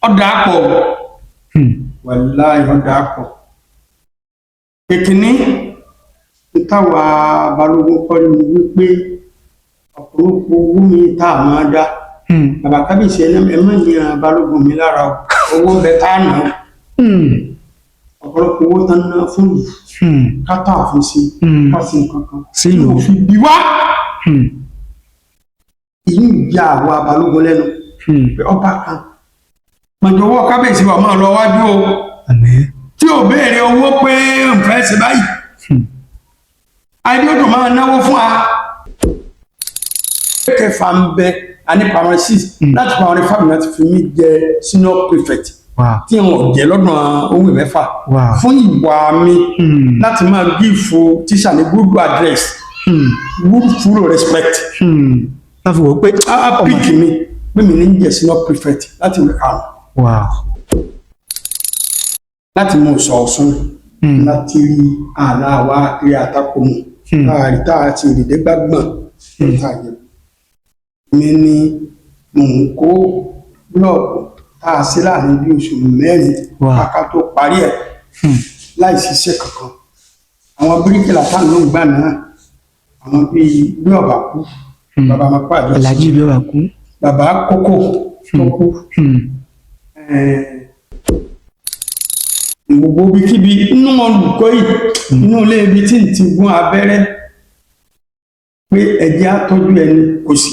Ọ̀dà pọ̀. Wàláhì, ọ̀dà pọ̀. Èkìní táwa balógun kọ́ ni wípé ọ̀pọ̀lọpọ̀ owó mi tá a máa dá, bàbá kábíyèsí, ẹ má ní balógun mi lára o, owó ń bẹ tá a nà ó. Ọ̀pọ̀lọpọ̀ owó tán ná fún ìlú, ká tó àfin sí, ká sí nǹkan kan Sílùú. tí kò fi bí wá. Ìyí ń ya àwa balógun lẹ́nu pé ọba kan mọ̀jọ̀wọ́ kábíyèsí wa máa lọ wájú o, Àmín. tí ò béèrè owó pé n fẹ́ ṣe báyìí, adéodò máa náwó fún wa. Kẹfà ń bẹ a ní primary six, láti primary five láti fi mí jẹ senior prefect, tí wọn jẹ lọ́dún owó 6 fún ìwà mi láti máa give tíṣà ní good address, good full respect. Láti wò ó pé A pick mi pé mi ní jẹ senior prefect láti ìwé karùn-ún, láti mú sọ Ọ̀ṣun, láti rí àlà wa kiri àtakò mu, táàrí tá a ti rìdé gbàgbọ́n tá a jẹ. Mi ní mò ń kó búlọ̀kù tá a sí láàrin bí oṣù 4 kàkà tó parí ẹ̀ láì ṣiṣẹ́ kankan. Àwọn bíríkìlà táwọn ló ń gbà náà, àwọn bíi bí ọba kú, bàbá máa pàjọ. Alhaji bí ọba kú. Bàbá kókó tó kú. Gbogbo ibikíbi inú olùkọ́ yìí, inú ilé ibi tí n ti gún abẹ́rẹ́ pé ẹ̀jẹ̀ á tọ́jú ẹni kò sí.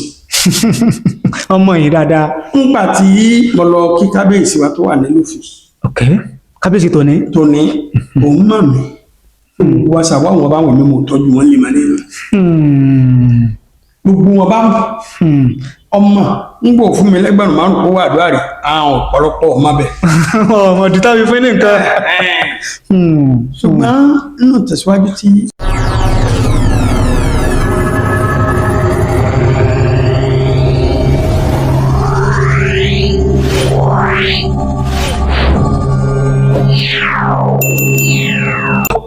Ọmọ yìí dáadáa. Ńgbà tí mo lọ kí kábíyèsí wa tó wà nílùú fi Ok, kábíyèsí tó ní. Tó ní òun mọ̀ mí, gbogbo wa ṣàwọ́ àwọn báwọn mi mo tọ́jú wọn lè máa nínú gbogbo wọn bá ọmọ ń gbò fún mi lẹ́gbẹ̀rún 5 kó wà àdúrà rẹ̀, àwọn ọ̀pọ̀lọpọ̀ ọmọ bẹ̀. Ọmọ dìtà fi fún ní nǹkan. Ṣùgbọ́n nínú tẹ̀síwájú tí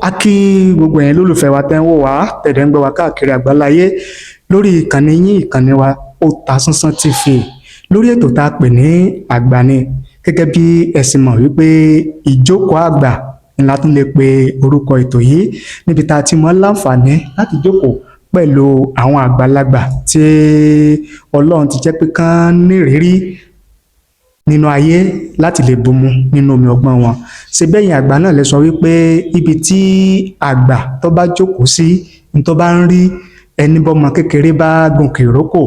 A kí gbogbo ẹ̀yin lólùfẹ́ wa tẹ́ ń wò wá, tẹ̀dẹ̀ ń gbọ́ wa káàkiri àgbáláyé lórí ìkànnì yín, ìkànnì wa Otasansan TV, lórí ètò tá a pè ní Àgbàni. Gẹ́gẹ́ bí ẹ sì mọ̀ wípé ìjókòó àgbà ńlá tún lè pe orúkọ ètò yìí, níbi tá a ti mọ̀ láǹfààní láti jókòó pẹ̀lú àwọn àgbàlagbà tí Ọlọ́run ti jẹ́ pé kán nírìírí nínú ayé láti lè bomu nínú omi ọgbọ́n wọn. Ṣe bẹ́yìn àgbà náà lè sọ wípé ibi tí àgbà tó bá jókòó sí ní tó bá ń rí, ẹni bọ́mọ kékeré bá gòkè ìrókò,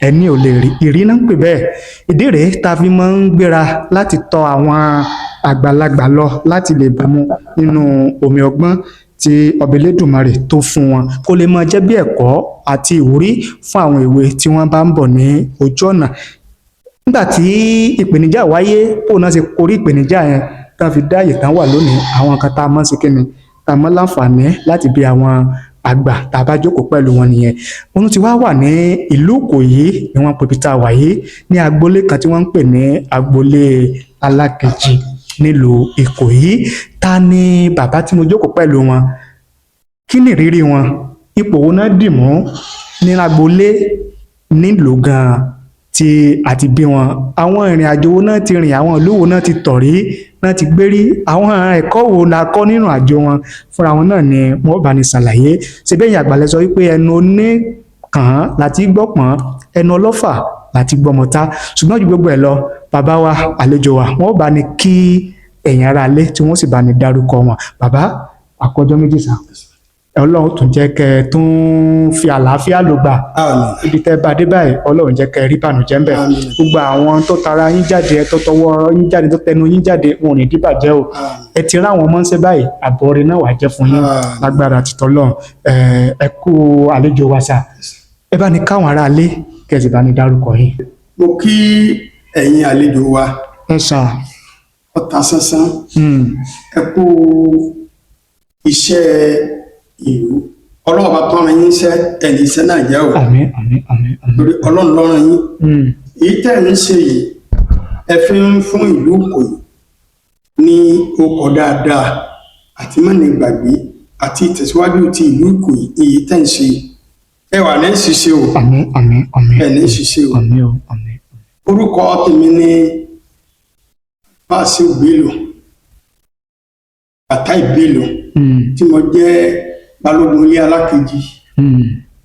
ẹni ò lè rí ìrí náà ń pè bẹ́ẹ̀. Ìdí rèé tá a fi máa ń gbéra láti tọ̀ àwọn àgbàlagbà lọ láti lè bomu nínú omi ọgbọ́n tí ọba Elédùmarè tó fún wọn, kó lè máa jẹ́ bí ẹ̀kọ́ àti ìwúrí fún àwọn èwe tí wọ́n bá ń bọ̀ ní ojú ọ̀nà. Nígbà tí ìpèníjà wáyé, bóun náà ṣe korí ìpèníjà yẹn tá a fi dá àyè tán wà lónìí, àwọn kan tá a mọ̀ sí kíni tá a mọ̀ láǹfààní láti bí àwọn àgbà tá a bá jókòó pẹ̀lú wọn nìyẹn. Òun ti wá wà ní ìlú Ìkòyí ni wọ́n pè bí tá a wà yìí, ní agboolé kan tí wọ́n ń pè ní agboolé Alákejì nílùú Ìkòyí. Ta ni bàbá tí mo jókòó pẹ̀lú wọn? Kí ni ìrírí wọn? Ipò wo náà dì mú ní agboolé nílùú gan-an tí a ti bí wọn? Àwọn ìrìn àjò wo náà ti rìn? Àwọn ìlú wo náà ti tọ̀ rí, náà ti gbé rí? Àwọn ẹ̀kọ́ wo la kọ́ nínú àjò wọn? Fúnra wọn náà ni wọ́n bá ní ṣàlàyé. Ṣe bẹ́yìn àgbàlẹ̀ sọ wípé ẹnu oníkàn láti gbọ́pọ̀n, ẹnu ọlọ́fà láti gbọ́mọta. Ṣùgbọ́n ju gbogbo ẹ̀ lọ, bàbá wa, àlejò wa, wọ́n bá ní kí ẹ̀yin ará ilé, tí wọ́n sì bá ní dárúkọ wọn. Bàbá, àkọjọ́ méjì sá, Ọlọ́run tún jẹ́ kẹ́ ẹ tún fi àlàáfíà lò gbà. Àmín. Ibi tẹ́ bá dé báyìí, Ọlọ́run jẹ́ kẹ́ ẹ rí bànújẹ́ ń bẹ̀. Àmín. Gbogbo àwọn tó tara yín jáde, ẹ tó tọwọ́ yín jáde, tó tẹnu yín jáde, wọn ò ní dìbàjẹ́ o. Àmín. Ẹ ti ráwọn ọmọ ń ṣe báyìí, àbọ̀rẹ̀ náà wàá jẹ́ fún yín. Àmín. Lágbára títọ́ lọ́run. Ẹ kú àlejò wa sá, ẹ bá ní káwọn aráalé, kẹ́ ẹ sì bá ní dárúkọ yín. Mo kí ẹ̀yin àlejò wa. Ẹ sà. Ọ̀tàsánsán, ẹ kú iṣẹ́ ìlú. Ọlọ́run bá tọ́ran yín iṣẹ́, ẹ̀yìn iṣẹ́ náà jẹ́ o. Àmín, àmín, àmín, àmín. Torí Ọlọ́run lọ́ràn yín. Èyí tẹ́ ẹ̀ ń ṣe yìí, ẹ fi ń fún ìlú Ìkòyí ní okọ̀ dáadáa àti mọ́ni gbàgbé àti ìtẹ̀síwájú ti ìlú Ìkòyí. Èyí tẹ́ ń ṣe, ẹ wà ní ṣiṣẹ́ o. Àmín, àmín, àmín. Ẹ ní ṣiṣẹ́ o. Àmín o, àmín. Orúkọ tèmi ní Fáṣí Bello, Fatai Bello, tí mo jẹ́ balógun ilé alákejì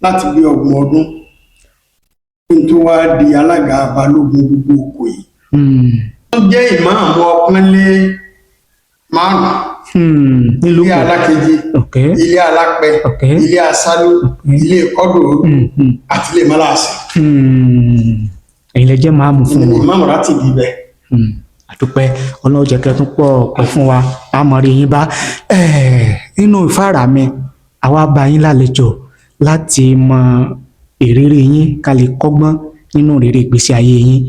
láti bí 30 ọdún kí n tó wá di alága balógun gbogbo Ìkòyí. Wọ́n jẹ́ ìmáàmù ọpọ́nlé márùn-ún: Nílùú ilé alákejì, ilé alápẹ, ilé asálú, ilé kọ́dọ̀ àti ilé mọ́láàsì. Ẹ̀yin lẹ jẹ́ máàmù fún Èmi ni wọn. ìmáàmù láti ibi ibẹ̀. Àdúpẹ́, Ọlọ́run jẹ́ kẹ́ tún pọ̀ pẹ́ fún wa, a mọ̀ rí yín bá. Nínú ìfáàrà mi, àwa bá yín lálejò láti mọ ìrírí yín, ká lè kọ́gbọ́n nínú ìrírí ìgbésí ayé yín.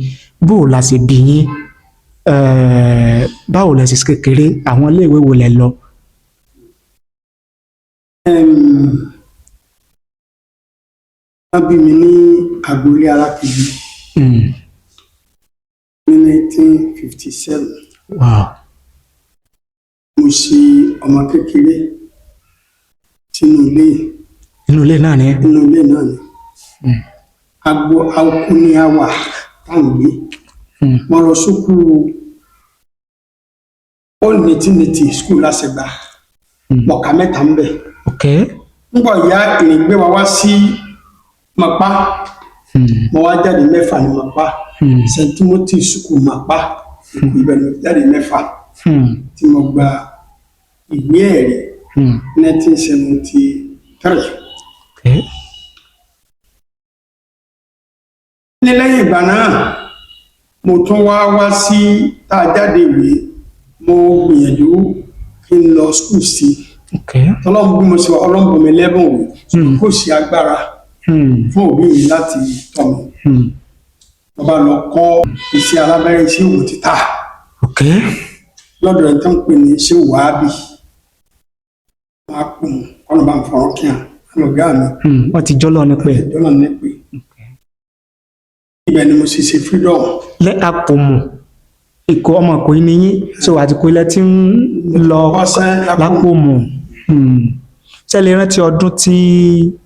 Bó o la ṣe bí yín, báwo lẹ ṣe kékeré, àwọn iléèwé wo lẹ lọ? Wọ́n bí mi ní agboolé alákejì ní 1957. Mo ṣe ọmọ kékeré sínú ilé. Inú ilé náà ni? Nínú ilé náà ni. Agbo oko ni a wà tá à ń gbé. Mo lọ sukuu Old Nativity School lásẹgbà. Mo ka mẹ́ta ń bẹ̀. Ńgbọ̀ ya, ìrìn gbé wa wá sí Mọ̀pá. Mo wá jáde mẹ́fà ní Mọ̀pá. St Timothy School Mọ̀pá, ibẹ̀ ni mo jáde mẹ́fà tí mo gba ìwé ẹ̀rí 1973. Ní lẹ́yìn ìgbà náà, mo tún wá wá sí tá a jáde ìwé, mo gbìyànjú kí n lọ school sí. Tọ́lọ́mù bí mo ṣe wà, Ọlọ́run bùn mi lẹ́bùn òwe, kò sí agbára fún òbí mi láti tọ́ mi. Mo bá lọ kọ́ iṣẹ́ alábẹ́rẹ́, iṣẹ́ òwò títà lọ́dọ̀ ẹni tó ń pè ní iṣẹ́ wàábì máa pò mọ́ kọ́nà bá ń fọ̀rọ̀ kí hàn lọ́gá mi. Wọ́n ti jọ́ lọ ní pẹ́. Ìjọ́nà ní pé ibẹ̀ ni mo ṣe ṣe freedom. Lẹ́ àpòmù ìkó ọmọ kò ní yín so àtìkú ilẹ̀ tí ń lọ. Kọ́ṣẹ́ lápò. Lápòmù. Ṣé lè rántí ọdún tí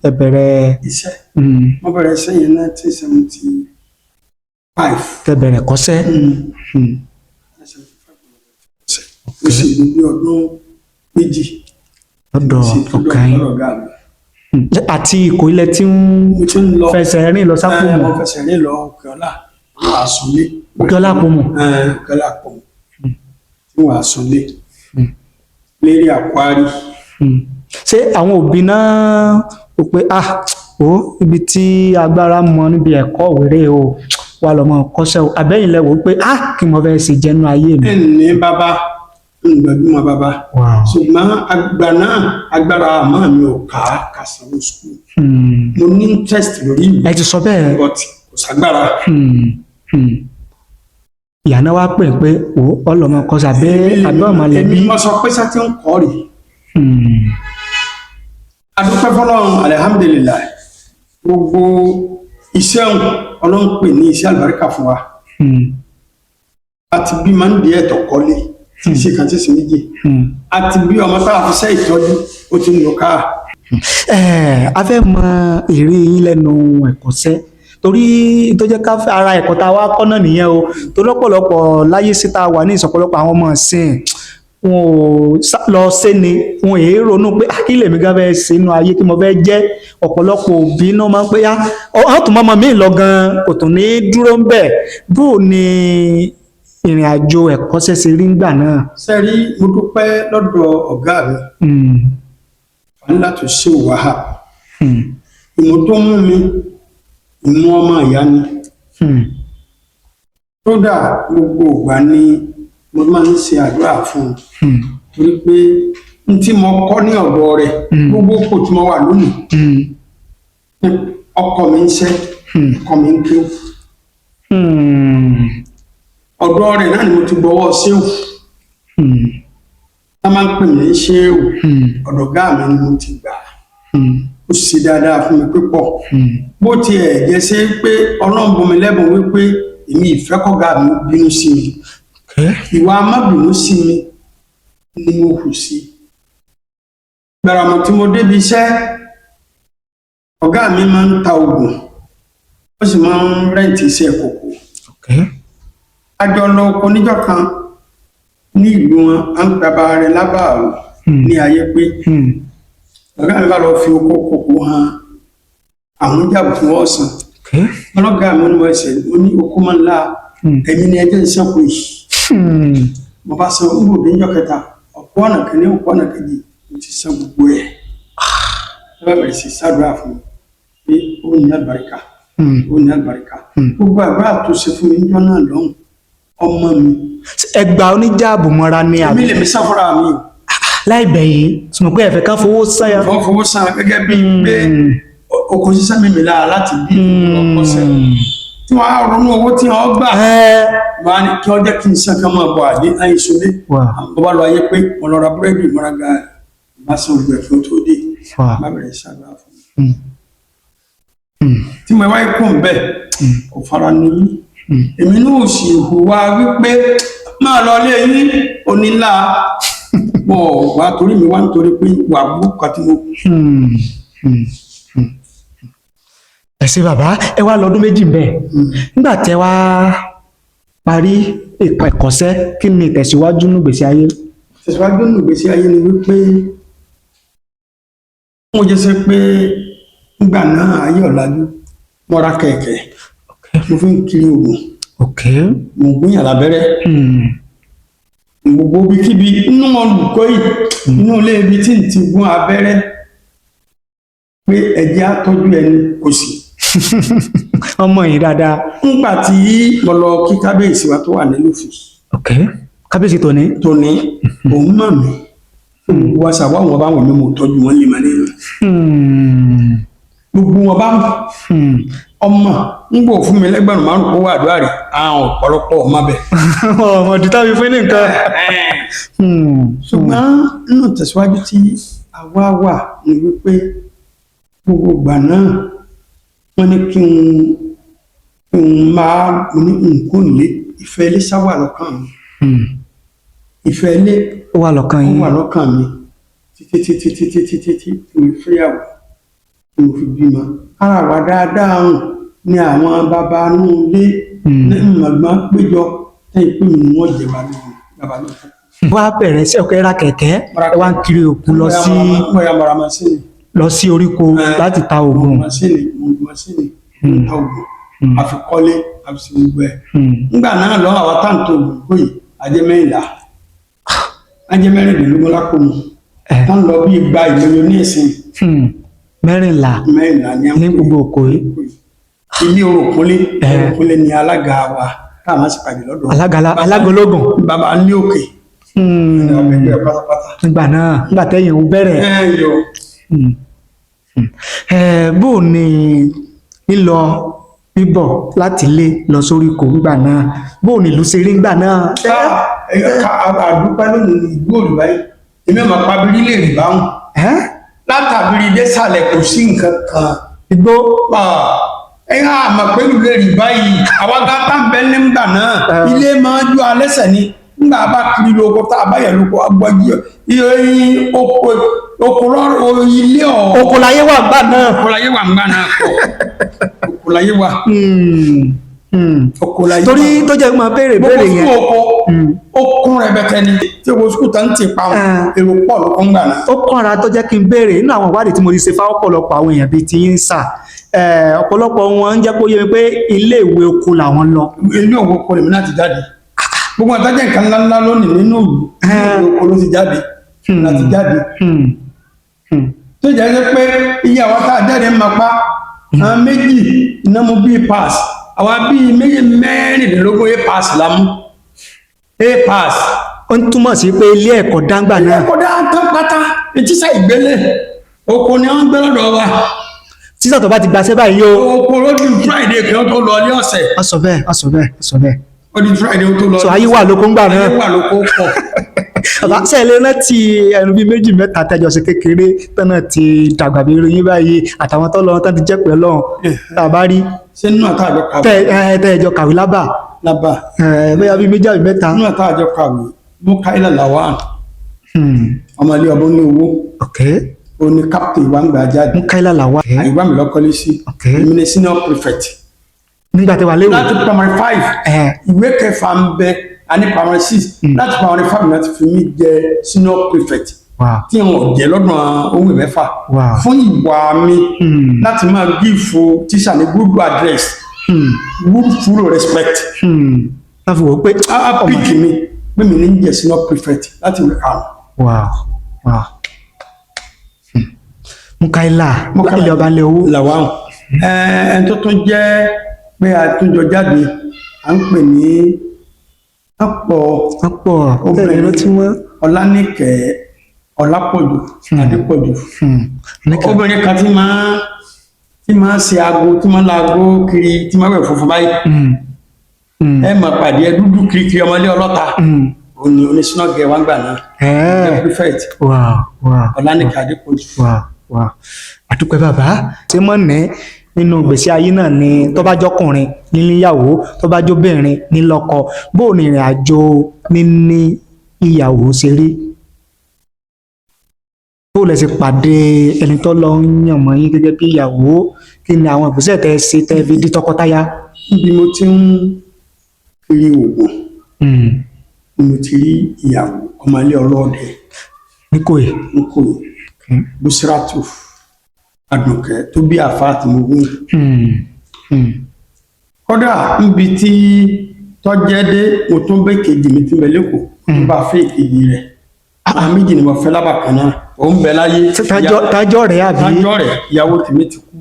ẹ bẹ̀rẹ̀? Iṣẹ́, mo bẹ̀rẹ̀ iṣẹ́ yẹn 1975. Tẹ bẹ̀rẹ̀ kọ́ṣẹ́. Mo sì lò bí ọdún 2 Lọ́dọ̀ ṣe freedom ọ̀gá yín. lọ́dọ̀ ọ̀gá mi. Àti ìkó ilẹ̀ tí ń Mo ti ń lọ fẹsẹ̀ rìn lọ sápòmù. Mo fẹsẹ̀ rìn lọ Òkè Ọlá, wọ́n á súnlé. Òkè Ọlá Àpòmù. Òkè Ọlá Àpòmù tí wọ́n á súnlé lérí àkwárí. Ṣé àwọn òbí náà ó pé, ah, ó ibi tí agbára mọ níbi ẹ̀kọ́ òwéré o, wà lọ́mọ kọ́ṣẹ́ o, àbẹ́yìn lẹ wò ó pé, ah, kí mo fẹ́ ṣe jẹ́nu ayé mi? Ẹ̀ ní bàbá ń gbajúmọ̀ bàbá, ṣùgbọ́n àgbà náà, agbára àmọ́ mi ò ká ká sanwó school. Mo ní interest lórí ìwé, Ẹ ti sọ bẹ́ẹ̀. but kò ságbára. Ìyá náà wá pè é pé ó ọlọmọ kọ́ṣẹ́ àbẹ́ àbẹ́ ọmọlẹ́bí. Èmi mo sọ pé sá ti ń kọ́ rèé. Adúpẹ́ fọlọ́run, alihamudulilayi, gbogbo iṣẹ́ òun Ọlọ́run pè ní iṣẹ́ àlùbáríkà fún wa. Àti bí máa ń di ẹ̀tọ́ kọ́lé tí ṣe kan tí sì méjì, àti bí ọmọ tá a fi ṣe ìtọ́jú, ó ti ń lò káà. A fẹ́ mọ èrè yín lẹ́nu ẹ̀kọ́ṣẹ́, torí tó jẹ́ ká ara ẹ̀kọ́ tá a wá kọ́ náà nìyẹn o, tó lọ́pọ̀lọpọ̀ láyé sí tá a wà ní ìsọ̀pọ̀lọpọ̀ àwọn ọmọ ìsìn, wọn ò lọ ṣe ni wọn èé ronú pé, "Ah, kí lèmi gan fẹ́ ṣe inú ayé, kí mo fẹ́ jẹ́?" Ọ̀pọ̀lọpọ̀ òbí náà máa ń pé, "Ah, ọ̀hún tó mọ́mọ́ mi lọ gan kò tún ní dúró ń bẹ̀." Bó o ní ìrìn àjò ẹ̀kọ́ṣẹ́ ṣe rí ńgbà náà? Sẹ́rí, mo dúpẹ́ lọ́dọ̀ ọ̀gá mi, Fàlàtò ṣe wàhà. Ìmọ̀ tó mú mi, ìmú ọmọ ìyá ni. Kódà gbogbo ìgbà ni mo máa ń ṣe àdúrà fún un, torí pé n tí mo kọ́ ní ọ̀dọ̀ rẹ̀, gbogbo kò tí mo wà lónìí, ọkọ mi ń ṣẹ́, ọkọ mi ń kéwù. Ọ̀dọ̀ rẹ̀ náà ni mo ti gbọ́wọ́ ṣéwù. Wọ́n máa ń pè mí ní ṣéwù. Ọ̀dọ̀ ọ̀gá mi ni mo ti gbà. Ó ṣe dáadáa fún mi púpọ̀. Bó tiẹ̀ jẹ́ ṣe pé Ọlọ́run bùn mi lẹ́bùn wípé èmi ìfẹ́ kọ́gá mi bínú sí mi, ìwà amábìnú sí mi ni mo hù sí gbàràmọ̀ tí mo débi iṣẹ́. Ọ̀gá mi máa ń ta oògùn, ó sì máa ń rent iṣẹ́ kòkó. A jọ lọ oko níjọ́ kan. Ní ìlú wọn, à ń pẹ́ bá rẹ lábàárò ní ayé pé ọ̀gá mi bá lọ fi oko kòkó hàn àwọn jáàbù tí wọ́n sàn. Ọlọ́gá mi ní wọ́n ẹsẹ̀ ó ní oko máa ń la ẹ̀mí ni ẹjẹ́ ìṣẹ́kù yìí. Mo bá san ń gbòdì níjọ́ kẹta, ọ̀pọ̀ ọ̀nà kìíní, ọ̀pọ̀ ọ̀nà kejì, mo ti san gbogbo ẹ̀. Ẹ bá bẹ̀rẹ̀ sí ṣàdúrà fún mi pé ó ní àlùbáríkà, ó ní àlùbáríkà. Gbogbo àdúrà tó ṣe fún mi níjọ́ náà lọ́hùn, ọmọ mi. Ẹgbà oníjàbù mọ́ra ní Èmi àbí? lèmi sá fúnra mi o. Láì bẹ̀yìn sùnmọ́ pé ẹ̀fẹ̀ kan fowó sáyà. Wọ́n fowó san gẹ́gẹ́ bíi pé oko sísá mímì lára láti bí ọkọ̀ṣẹ́ tí wọ́n á ronú owó tí wọ́n gbà, wọ́n á ní kí wọ́n jẹ́ kí n san kí wọ́n máa bọ̀ àdé àìsùnlé. Wọ́n bá lọ ayé pé mo lọ ra búrẹ́dì, mo ra gààrí, bá san gbogbo ẹ̀ kí ó tó dé. Bá bẹ̀rẹ̀ ṣàdúrà fún mi. Tí mo wáyé kún bẹ́ẹ̀, kò fara ní mí, èmi náà ò sì hùwà wípé máa lọ ilé yín onílà mo wá torí mi wá nítorí pé wà burúkú àti mo. Ẹ ṣé bàbá, ẹ wá lọ́dún 2 ń bẹ̀. Nígbà tẹ́ wá parí ẹ̀kọ́ṣẹ́, kí ni ìtẹ̀síwájú nínú ìgbésí ayé? Tẹ̀síwájú nínú ìgbésí ayé ni wípé mo jẹ́ sẹ́ pé nígbà náà ayé ọ̀làjú, mo ra kẹ̀kẹ́, mo fi ń kiri oògùn, mo ń gbìyàn lábẹ́rẹ́ gbogbo ibikíbi inú olùkọ́ yìí, inú ilé ibi tí n ti gún abẹ́rẹ́ pé ẹ̀jẹ̀ á tọ́jú ẹni kò sí. Ọmọ yìí dáadáa. Ńgbà tí mo lọ kí kábíyèsí wa tó wà nílùú Kábíyèsí tòní. Tóní, òun mọ̀ mí wá sàwọn àwọn báwọn mi mo tọ́jú wọn lè má nínú gbogbo wọn bá ọmọ ń gbò fún mi lẹ́gbẹ̀rún 5 kó wà àdúrà rẹ̀ àwọn ọ̀pọ̀lọpọ̀ ọmọ bẹ̀. Ọmọ dìtà mi fún ní nǹkan. Ṣùgbọ́n nínú tẹ̀síwájú tí àwa wà ní wípé gbogbo ìgbà náà wọ́n ní kí n máa mo ní nǹkan lé ìfẹ́ ilé sáwà lọ́kàn mi, ìfẹ́ ilé. Ó wà lọ́kàn Ó yín. wà lọ́kàn mi títí títí títí títí tí mo fi fẹ́yàwó, tí mo fi bímọ. Ara wa dáadáa hàn ní àwọn bàbá inú ilé ní ìmọ̀gbọ́n péjọ tẹ́yìn pé mi ni wọ́n jẹ balógun babalógun. Wá bẹ̀rẹ̀ sí ọkọ̀ ra kẹ̀kẹ́, ẹ wá ń kiri òkú lọ sí Mo ra mọ̀ra masínì. Lọ sí oríko láti ta oògùn. Masínì, mo masínì, mo ta oògùn, àfikọ́lé, àfi gbogbo ẹ̀. Nígbà náà lọ, àwa táǹtò ògùn kò yìí ajẹ́ 14, ajẹ́ 16 lápò mu tá ń lọ bí igba ìlóyún ní ìsìn. 14. 14 ní Ní gbogbo òkò yìí. Ilé Oròkúnlé. Oròkúnlé ni alága wa táwọn sì pàdé lọ́dọ̀. Alága ológun. Bàbá ní òkè ní ọmọ ẹgbẹ́ pátápátá. Nígbà náà, nígbà tẹ́yìn ń bẹ̀rẹ̀. Ẹ yọ. Bó o ní lílọ bíbọ̀ láti ilé lọ sóríko nígbà náà, bó o ní ìlú ṣe rí nígbà náà? Àdúpẹ́ lónìí ní ìlú òrùbá yìí, èmi ọmọ pabiri lè rí báwọn látàbírí désàlẹ̀, kò sí nǹkan kan. Igbó. Ẹ á mọ̀ pé ìlú lè rí báyìí, àwa gátà ń bẹ nígbà náà. Ilé máa ń jó alẹ́sẹ̀ ni nígbà bá kiri lóko, tá a bá yẹ lóko agbọ́jú iye oko oko lọ́rọ̀ ilé ọ̀. Oko láyé wà nígbà náà. Oko láyé wà nígbà náà pọ̀, oko láyé wà. Oko láyé wà. Torí tó jẹ́ máa béèrè Gbogbo béèrè yẹn. sukuu oko okun rẹpẹtẹ ni tí gbogbo sukuu tá ń ti pa wọn, èrò pọ̀ ló kún gbà náà. Ó kọ́ra tó jẹ́ kí n béèrè nínú àwọn ìwádìí tí mo ti ṣe fáwọn ọ̀pọ̀lọpọ̀ àwọn èèyàn bíi ti yín sà, ọ̀pọ̀lọpọ̀ wọn ń jẹ́ kó yé mi pé ilé ìwé oko làwọn lọ. Ilé òwò oko lèmi náà ti jáde. Gbogbo àtàjẹ nǹkan ńláńlá lónìí nínú ìlú, ilé oko ló ti jáde láti jáde. Tó jẹ́ pé iye àwọn tá a jáde ń máa pa àwọn méjì iná mú bí pass, àwa bíi méjì 16 a pass la mú, a pass. Ó ń túmọ̀ sí pé ilé ẹ̀kọ́ dáńgbà Ilé náà. ẹ̀kọ́ dá tán pátá, etísà ìgbélé oko ni wọ́n ń gbé lọ́dọ̀ wa. Títà tó bá ti gbaṣẹ́ báyìí yóò. Oko ló di Friday kí wọ́n tó lọ ní ọ̀sẹ̀. Wọ́n sọ bẹ́ẹ̀, wọ́n sọ bẹ́ẹ̀, wọ́n sọ bẹ́ẹ̀. Ó di Friday ó tó lọ. So ayé wà lóko ńgbà náà. Ayé wà lóko pọ̀. Bàbá, ṣe lè rántí ẹnu bíi méjì mẹ́ta tẹ́jọ ṣe kékeré tán náà ti dàgbà bí irú yín báyìí, àtàwọn tó lọ tán ti jẹ́ pẹ́ lọ́hùn tá a bá rí? Ṣé nínú àtàjọ kàwé? Tẹ́ ẹjọ kàwé lábà. Lábà. Bóyá bíi méjì àbí mẹ́ta. Nínú àtàjọ kàwé, Mukaila Lawan, ọmọ ilé ọbọ ní owó, ó ní captain wa ń gbà jáde. Mukaila Lawal. Àyíwá mi lọ́kọ́lé sí. Èmi ní senior prefect Nígbà tí wà léwu. láti primary five. Ìwé kẹfà ń bẹ. A ní primary six. Láti primary five náà ti fi mí jẹ senior prefect tí wọn jẹ lọ́dún ohun mẹ́fà fún ìwà mi láti máa give tíṣà ní good address, good full respect. Láti wò ó pé a pick mi pé mi ní jẹ senior prefect láti ìwé karùn-ún. Wow wow Mukaila ilé ọba ilé owó. Làwọn ẹni tó tún jẹ́ pé a tún jọ jáde, à ń pè ní ọ̀pọ̀. Ọ̀pọ̀ obìnrin ló ti mọ́. Ọlánìkẹ́ Ọlápọ̀jù Adépọ̀jù, obìnrin kan tí máa ṣe aago, tí máa laago kiri, tí máa wẹ̀ funfun báyìí, ẹ máa pàdé ẹ dúdú kirikiri, ọmọlé ọlọ́ta, òní oníṣúná gẹ̀ wá ń gbà náà ẹ prefect Ọlánìkẹ́ Adépọ̀jù. Wow, àdúpẹ́ bàbá. Tí mọ̀ ní nínú ìgbésí ayé náà ni tó bá jọkùnrin níníyàwó, tó bá jóbìnrin nílọ́kọ, bó ní ìrìn àjò níní ìyàwó ṣe rí? Bó lẹ ṣe pàdé ẹni tó lọ ń yàn mọ́ yín gẹ́gẹ́ bí ìyàwó? Kí ni àwọn ìgbésẹ̀ tẹ́ ṣe tẹ́ fi di tọkọtaya? Níbi mo ti ń kiri oògùn ni mo ti rí ìyàwó, ọmọlé ọlọ́ọ̀dẹ. Níkòyí. Níkòyí, Busiratu Adùnkẹ́ tó bí àfa àti mogun. Kódà níbi tí tọ́jẹ́ dé, mo tún bẹ́ kejì mi tí ń bẹ lẹ́kọ̀ọ́, mo bá fẹ́ ìkejì rẹ̀. Àwọn méjì ni mo fẹ́ lábàkan náà, òun bẹ láyé. Tájọ́ rẹ̀ àbí? Tájọ́ rẹ̀. Ìyàwó tèmi ti kú.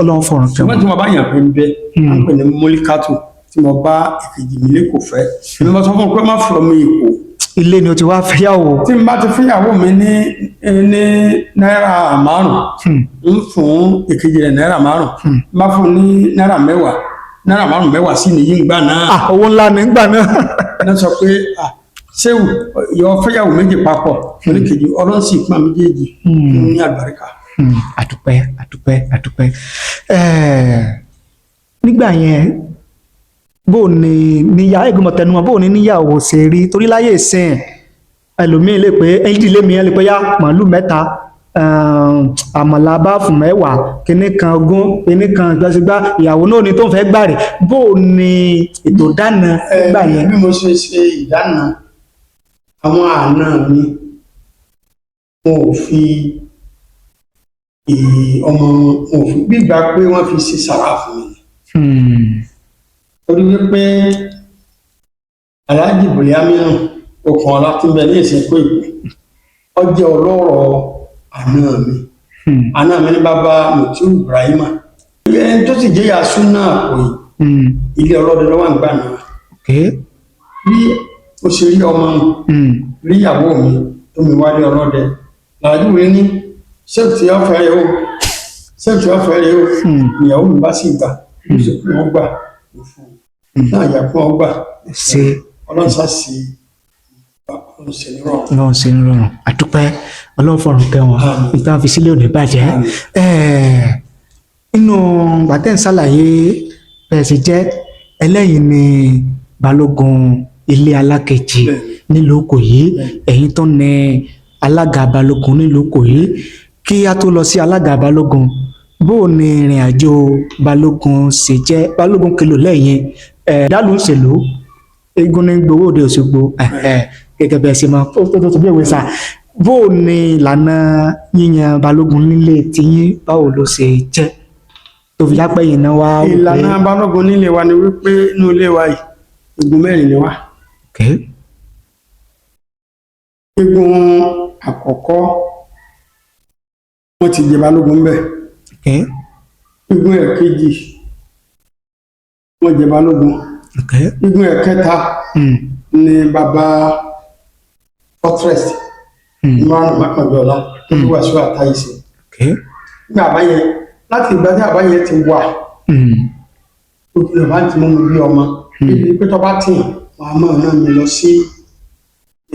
Ọlọ́run fọ̀rùn kẹwọn. Ṣùgbọ́n tí mo bá yàn pé ń bẹ, à ń pè ní Mólíkátù, tí mo bá ìkejì mi lẹ́kọ̀ọ́ fẹ́, èmi mo sọ fún un pé má fọ mi èkó. Ilé ni o ti wá fẹ́yàwó? Tí n bá ti fẹ́yàwó mi ní náírà 5, ń fún ìkejì rẹ̀ náírà 5. N bá fún ní náírà 10, náírà 5 mẹ́wàá sí nìyí ń gbà náà. Owó ńlá ní gbà náà. Ẹ sọ pé ṣéwù yọ fẹ́yàwó méjì papọ̀ oníkejì, Ọlọ́run sì pọ́n méjèèjì ní àlùbáríkà. Àdúpẹ́, àdúpẹ́, àdúpẹ́. Nígbà yẹn, bó ni níyà ẹgbẹ́ tẹnumọ́, bó ni níyàwó ṣe rí? Torí láyé ìsìn, ẹlòmíín lè pé ìdílé mi lè pé yá màálù 3, àmàlà báàfù 10, kinní kan 20, kinní kan gbàsígbà, ìyàwó náà ni tó ń fẹ́ gbà rè. Bó ni ètò ìdáná nígbà yẹn? Bí mo ṣe ṣe ìdáná, àwọn àna mi, wọn ò fi ọmọ, wọn ò fi gbígbà pé wọ́n fi ṣe sàrà fún mi, torí wípé Alhaji Buliaminu okùn ọlá tí ń bẹ ní ìsìnkú ìpè, ó jẹ́ ọlọ́rọ̀ àna mi. Àna mi ní bàbá Mutiu Ibrahima, ẹni tó sì jẹ́ yasú náà kò yìí, ilé ọlọ́dẹ lọ́wọ́ àgbà náà. Bí o ṣe rí ọmọ, rí ìyàwó mi tó mi wálé ọlọ́dẹ, làájú rẹ ní ṣéètì ọ̀fẹ́ rẹ o, ṣéètì ọ̀fẹ́ rẹ o. Ìyàwó mi bá sì gbà, ó sì fún ọ gbà náà, yà fún ọ gbà. Ṣe Ọlọ́run sá sí, Ọlọ́run ṣe ní rọrùn. Ọlọ́run ṣe ń rọrùn, àdúpẹ́. Ọlọ́run fọ̀rùn kẹ́ wọn, ìtàn fi sílẹ̀ ò ní bàjẹ́. Nínú gbàtẹ́ ń ṣàlàyé bẹ́ẹ̀ sì jẹ́ ẹlẹ́yìn ni balógun ilé alákejì nílùú Ìkòyí, ẹ̀yin tó ní alága balógun nílùú Ìkòyí. Kí a tó lọ sí alága balógun, bó o ní ìrìn àjò balógun ṣe jẹ́? Balógun kìlò lẹ́yìn ẹ̀ dálù ń ṣèlú, eégún ní gbowó òde Òṣogbo, gẹ́gẹ́ bẹ́ẹ̀ ṣe máa tó tó bí òwe sá. Bó o ní ìlànà yíyan balógun nílé tiyín, báwo ló ṣe jẹ́ tó fi lápẹ́ yìí náà wá? Ìlànà balógun nílé wa ni wípé inú ilé wa yìí, igun mẹ́rin ni wá. Igun àkọ́kọ́, wọ́n ti jẹ balógun bẹ́ẹ̀. Igun ẹ̀kejì, wọ́n jẹ balógun. Igun ẹ̀kẹta ni bàbá fortress márùn mákàndínlọ́lá tó bí wàásù àtàyèsí nígbà àbáyẹ. Láti ìgbà tí àbáyẹ ti wà, òbí bá ti mú mi bí ọmọ níbi pé tó bá tì wọn a máa rán mi lọ sí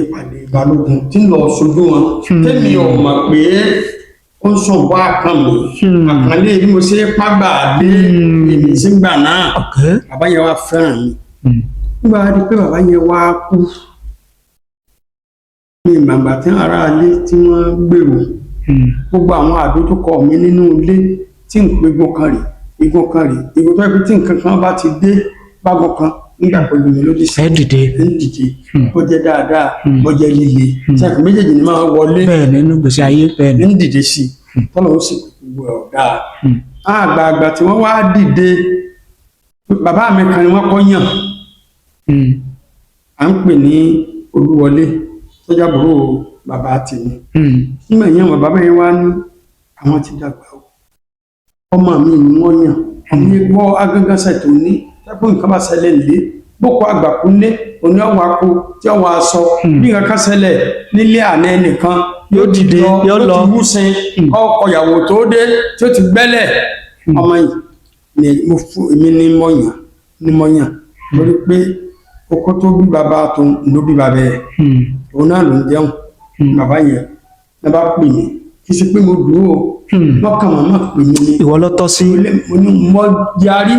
ìpàdé balógun tí ń lọ sojú wọn, tèmi ò mọ̀ pé ó ń sùn bọ́ àkàn mi àkànlé bí mo ṣe pàgbà dé èmi sí gbà náà. Bàbá yẹn wá fẹ́ràn mi. Nígbà wá di pé bàbá yẹn wá kú ní ìgbàgbà tí ará ilé tí wọ́n gbèrò, gbogbo àwọn àdójúkọ mi nínú ilé tí ń pe igun kan rè, igun kan rè, igun tó yẹ pé tí nǹkan kan bá ti dé bágun kan Nígbà pẹ̀lú mi lódì sí, Ẹ dìde. ń dìde, bó jẹ́ dáadáa, bó jẹ́ líle, sẹ́kù méjèèjì ni máa wọlé. Bẹ́ẹ̀ nínú gbèsè ayé, bẹ́ẹ̀ ni. Ń dìde sí i, tọ́lọ̀ ó sì gbogbo ẹ̀ ọ̀dà. Àgbààgbà tí wọ́n wá dìde, bàbá mi kan ni wọ́n kọ́ yàn, à ń pè ní Olúwọlé, tọ́jà búrò bàbá tèmi. Nígbà yẹn, bàbá mi wá ní àwọn ti dàgbà o, ọmọ mi ni wọ́n yàn, ọmọ yẹn gbọ́ agángánsẹ̀ tó ní tẹ́kùn nǹkan bá ṣẹlẹ̀ nílé, boko àgbàkú lé òní ọwọ́ akó tí ọwọ́ aṣọ, bí nǹkan kan ṣẹlẹ̀ nílé àná ẹnìkan, Yóò dìde, yóò lọ. Yóò ti wúsin ọkọ ìyàwó tó dé tí ó ti gbẹ́lẹ̀. Ọmọ yìí ni mo fún, èmi ní mo yàn, ní mo yàn lórí pé oko tó bí bàbá tó ló bí bàbá yẹn, òun náà ló ń jẹun bàbá yẹn. Ní bá pè mí, kì í ṣe pé mo dúró o, lọ́kàn màmá pè mí ni. Ìwọ ló tọ́ sí. Mo ní mo yarí.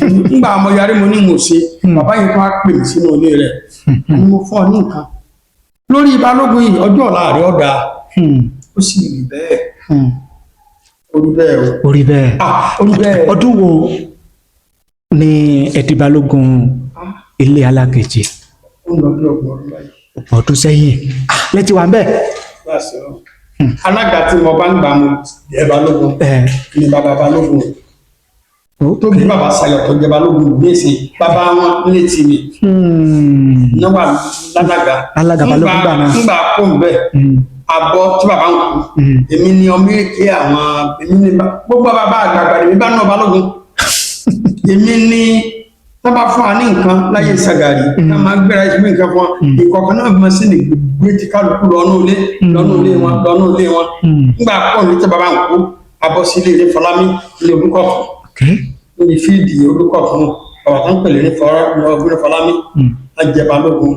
Nígbà mo yarí, mo ní mo ṣe, bàbá yẹn tó wá pè mí sínú ilé rẹ̀ ni mo fún ọ ní nǹkan lórí Balógun yìí, ọjọ́ ọ̀la rẹ̀ ọ̀dà. Ó sì rí bẹ́ẹ̀. Ó rí bẹ́ẹ̀ o. Orí bẹ́ẹ̀. Ah, ó rí bẹ́ẹ̀. Ọdún wo ni ẹ di Balógun ilé Alákejì? Ó ń lọ bí 30 ọdún báyìí. Ọ̀pọ̀ ọdún sẹ́yìn lẹ́tí wà ń bẹ̀. Bá a sọ alága tí mo bá ń gbà, mo jẹ́ Balógun ni bàbá Balógun tó bí bàbá Sayọ̀ tó jẹ́ Balógun gbèsè bàbá wọn létí mi níwà lálága. Alága Balógun gbà náà. Ńgbà kó ń bẹ̀ abọ́ tí bàbá ń kú, èmi ni ọmọ èké àwọn, èmi ni gbogbo bàbá àgbààgbà èmi bá náà Balógun. Èmi ni tá bá fún wa ní nǹkan láyé Ṣàgàrí, tá máa gbéra ìṣubú nǹkan fún wa, ìkọ̀ọ̀kan náà máa sì ní gbé tí kálukú lọ́nú ilé, lọ́nú ilé wọn, lọ́nú ilé wọn. Ńgbà pọ̀ ní tí bàbá ń kú, abọ́ sí ilé ilé Fọlámi, ilé Olúkọ̀tún, níbi fíìdì Olúkọ̀tún, bàbá tó ń pèlè ní Fọlámi á jẹ Balógun.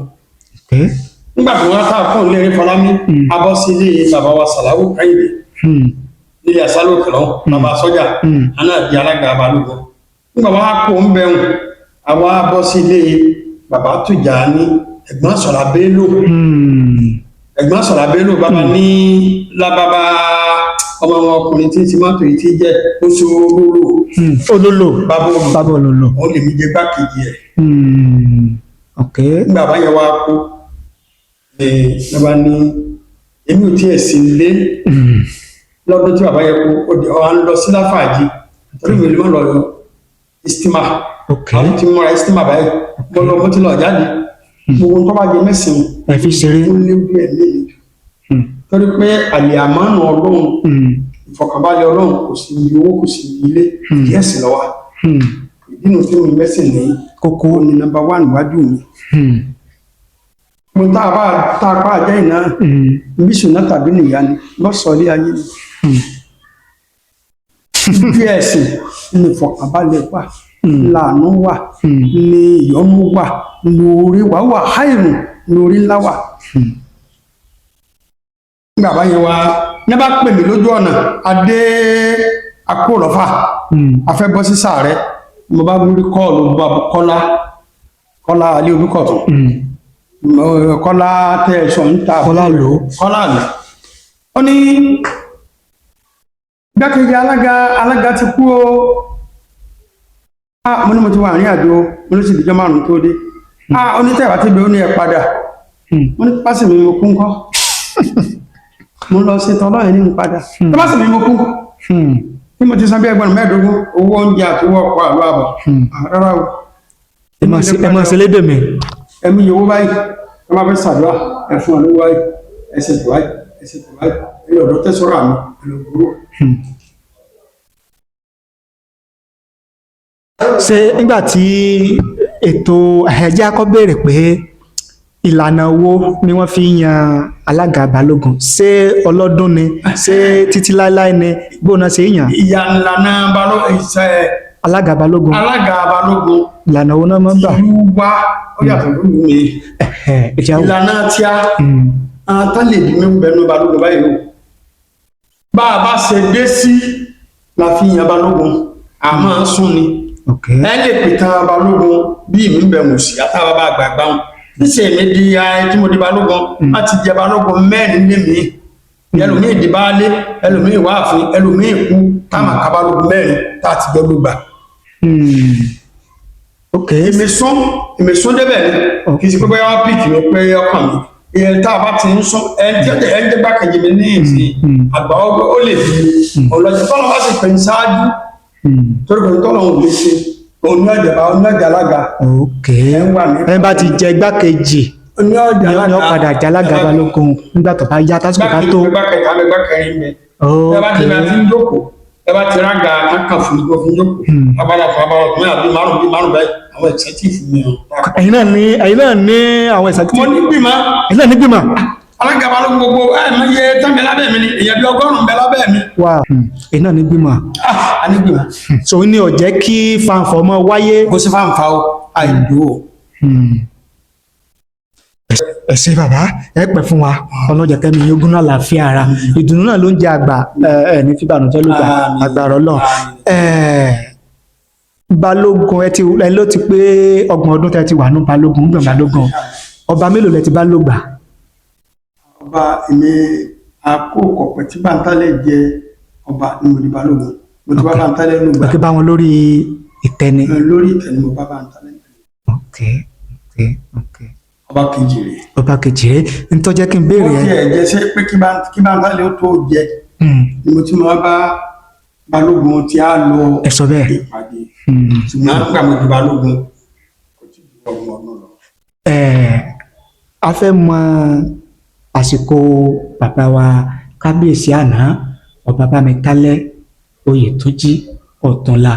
Nígbà tí wọ́n tá fún ilé Fọlámi, abọ́ sí ilé bàbá wa Sàláwù Kẹ́hìndé, nílé asálò kìlọ̀ bàbá sọ́jà aná di alága Balógun. Nígbà wọn á kó ń bẹ̀rùn, àwa bọ́ sí ilé bàbá Tùjání, ẹ̀gbọ́n Sọ̀lá Bello, ẹ̀gbọ́n Sọ̀lá Bello, bàbá ní lábàbà ọmọ wọn ọkùnrin tí ń ti mọ́tò yìí ti jẹ́ Oṣoololo. Olólo. Bàbá olù. Bàbá olólo. Òun lèmi jẹ gbákejì ẹ̀. Nígbà bá yẹn wá kú ní bàbá ní èmi ò tiẹ̀ sí ilé lọ́dún tí bàbá yẹn kú, ó di ọ̀ à ń lọ sí Láfàájì torí mi ló ń lọ istima. Àwọn tí múra istima báyìí, mo lọ, mo ti lọ jáde, gbogbo tó bá jẹ mẹ́sìn-ín Ẹ fi ṣeré. ó léwu ẹ̀mí mi jù torí pé àlè àmọ́nà Ọlọ́run, ìfọ̀kànbalẹ̀ Ọlọ́run kò sí ibi owó, kò sí ibi ilé, díẹ̀ sí lọ́wọ́. Ìdí nu tí mo mẹ́sìn ní Kókó. ó ní number one wájú mi. Mo tá a bá tá a pa àjẹ́ ìná bí sùnà tàbí nìyá ni lọ́sọ̀ọ́ ilé ayé ni. Bí ẹ̀sìn ní ìfọ̀kànbalẹ̀ wà, làánú wà, ní ìyọ́nú wà, ní orí wà, wà háìrùn ní orí ńlá wà. Nígbà bá yẹn wá ní bá pè mí lójú ọ̀nà adé akórọ̀fà, afẹ́ bọ́ sí sàárẹ̀, mo bá rí kọ́ọ̀lù bàbá Kọ́lá, Kọ́lá alẹ́ Olúkọ̀tún, Kọ́lá tẹ́ ẹ sọ ń ta. Kọ́lá lò ó. Kọ́lá lò ó ní gbákejì alága, alága ti kú o. Ah, mo ní mo ti wà ní àjò, mo ní sì díjọ́ 5 tó dé. Ah, onítẹ̀wá ti bẹ, ó ní ẹ padà. Mo ní pásì mi mo kú ńkọ́? Mo lọ sí tọ́lọ́ yẹn ní mo padà pásì mi mo kú ńkọ́? Bí mo ti san bí 25,000 owó oúnjẹ àti owó ọkọ̀ àlọ́ àbọ̀. Ah, rárá o. Ẹ máa ṣe lédè mi. Ẹ̀mí yòówó báyìí, ẹ máa fẹ́ ṣàdúrà, ẹ fún ọ lówó báyìí, ẹ ṣe tó báyìí, ẹ ṣe tó báyìí, ẹ lọ ọ̀dọ́ tẹ̀sọ́rọ̀ àmì, ẹ lọ gbowó. Ṣé nígbà tí ètò ẹ̀jẹ̀ akọ́ béèrè pé ìlànà wo ni wọ́n fi ń yan alága Balógun? Ṣé ọlọ́dún ni? Ṣé títí láéláé ni? Bóun ṣe ń yàn? Ìyá ńlànà balógun ìṣe Alága Balógun. Alága Balógun. Ìlànà wo náà máa ń gbà? Ìlú wa ó yàtọ̀ lóru mi. Ẹ̀jẹ̀ àwọn. Ìlànà tíá àwọn tán lè bí mi bẹnu Balógun báyìí o, bá a bá ṣe dé sí la fi yan Balógun, àmọ́ sún ni. Ẹ lè pìtàn Balógun bí mi bẹ̀ wò sí àtàwọn bá àgbààgbà wọn níṣẹ́ mi di ayé tí mo di Balógun láti jẹ Balógun mẹ́rin lé mi, ẹlòmíì di baálé, ẹlòmíì wáàfin, ẹlòmíì kú, táwọn àka Balógun mẹ́rin tá a ti jọ lùgbà. Ok. Èmi sún débẹ̀ ni. Kì í ṣe pé bóyá wọ́n pìkì mi pé ọkàn mi ìyẹn tá a bá ti ń sún, ẹni tí ó jẹ ẹni tí gbàkejì mi ní ìsìn àgbà ó lè di ọlọ́jọ́ tọ́lọ́ bá sì pè ní ṣáájú, torí pé tọ́lọ́ òun lè ṣe òun ní ọ̀jẹ̀ bá òun ní ọ̀jẹ̀ alága. Ok. Ẹ̀ ń wà ní Ẹ bá ti jẹ igbákejì òun ní ọ̀jẹ̀ ni alága ó padà jálága balógun nígbà tó bá yá, tásìkò bá tó. Gbàkejì àmì gbàkẹrin mi, ẹ bá ti Ok. bá ti ń jókòó, ẹ bá ti rága kankan fún mi fún jókòó, abala fún abala fún mi àbí márùn bí márùn báyìí, àwọn executive mi ò. Ẹ̀yin náà ní àwọn ìsàkítì. Mo ní gbìmọ̀. Ẹ̀yin náà ní gbìmọ̀. Alága balógun gbogbo ẹ mọ iye tán bẹ lábẹ́ mi ni, èèyàn bí 100 bẹ lábẹ́ mi. Wà, ẹ̀yin náà ní gbìmọ̀. Ah, a ní gbìmọ̀. So ní ó jẹ́ kí fanfọ̀ mọ́ wáyé. Kò sí fáǹfà o, àìdó o. Ẹ ṣé bàbá, ẹ pẹ́ fún wa. Ọlọ́jà kẹ́mi yógún náà láàfin ara ìdùnnú náà ló ń jẹ àgbà, ẹ ní fìbànújẹ́ ló gbà. Àmín. Agbára Ọlọ́run. Balógun, ẹ ti ẹ ló ti pé 30 ọdún tẹ́ ti wà ní balógun gbọ̀n balógun, ọba mélòó lẹ ti bá lò gbà? Ọba èmi àkókò tí Bántálẹ̀ jẹ ọba ní mo di balógun, mo ti bá Bántálẹ̀ ló gbà. Ẹ bá wọn lórí ìtẹ́ni. Lórí ìtẹ́ ni mo bá Bántálẹ̀. Ok. Ọba kejì rèé. Ọba kejì rẹ ń tọ́jẹ́ kí n Ó béèrè ẹ. tiẹ̀ jẹ́ ṣé pé kí Bántálẹ̀ ó tó jẹ ni mo ti máa bá balógun tí a lọ Ẹ sọ bẹ́ẹ̀. ìpàdé, ṣùgbọ́n nígbà mo di balógun kò tí ju 30 ọdún lọ. A fẹ́ mọ àsìkò bàbá wa kábíyèsí àná, ọba Bámitálẹ́ Oyètúnjí Ọ̀túnla,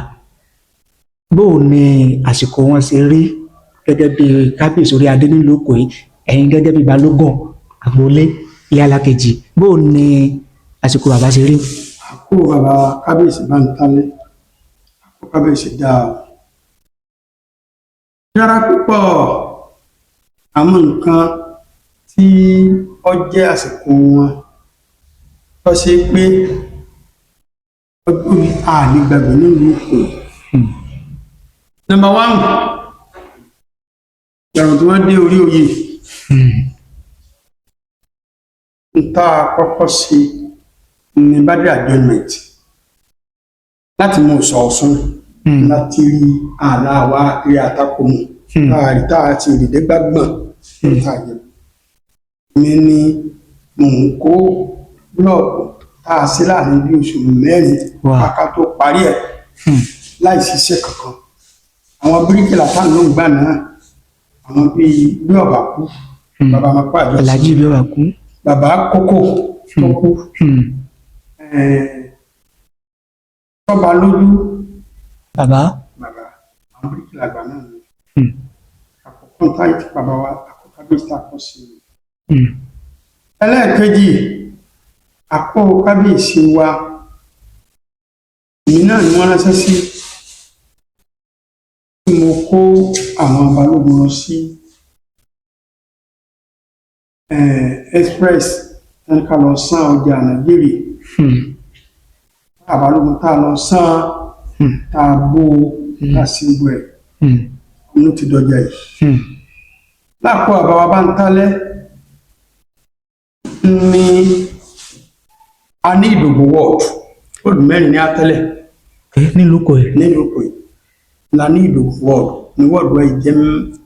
bóò ni àsìkò wọn ṣe rí gẹ́gẹ́ bí kábíyèsí orí adé nílùú Ìkòyí, ẹ̀yin gẹ́gẹ́ bí balógun agboolé ilé alákejì, bóò ni àsìkò bàbá ṣe rí? Àkókò bàbá kábíyèsí Bántálẹ̀, àkókò kábíyèsí dáa o, dára púpọ̀. Àwọn nǹkan tí ó jẹ́ àsìkò wọn tó ṣe pé ọdún àlè gbàgbé nílùú Ìkòyí. Number one, ìgbàrún tí wọ́n dé orí oyè, ń tá a kọ́kọ́ ṣe ní boundary adjournment láti mú ìsọ̀ Ọ̀ṣun láti rí ààlà wa rí àtakò mu táàrí tá a ti rìdé gbàgbọ̀n tá a jẹ. Mi ni mò ń kó búlọ̀kù tá a sí láàrin bí oṣù 4 ká tó parí ẹ̀ láì ṣiṣẹ́ kankan. Àwọn bíríkìlà táwọn ló ń gbà náà, àwọn bíi bí ọ̀bà kú, bàbá máa pàjọ sí. Alhaji bí ọba kú. Bàbá kókó tó kú, tọ́ba lójú. Bàbá. Bàbá àwọn bíríkìlà àgbà náà ni. Àkọ́kọ́ táyì tí bàbá wa àkọ́kọ́ kábíyèsí tá a kọ́ sí i. Ẹlẹ́ẹ̀kejì, àpò kábíyèsí wa, èmi náà ni wọ́n ránṣẹ́ sí tí mo kó àwọn balógun lọ sí express tán ká lọ san ọjà Nàìjíríà. Tá a balógun tá a lọ san, tá a bó tá a sí gbogbo ẹ̀ inú ti dọjà yìí. Láàpọ̀ àbáwá Bántálẹ́ ní a ní Ìdògbò ward, wọ́ọ̀dù 4 ní atẹ́lẹ̀. Nílùú Ìkòyí. Nílùú Ìkòyí la ní Ìdògbò ward, ní wọ́ọ̀dù wa yìí jẹ́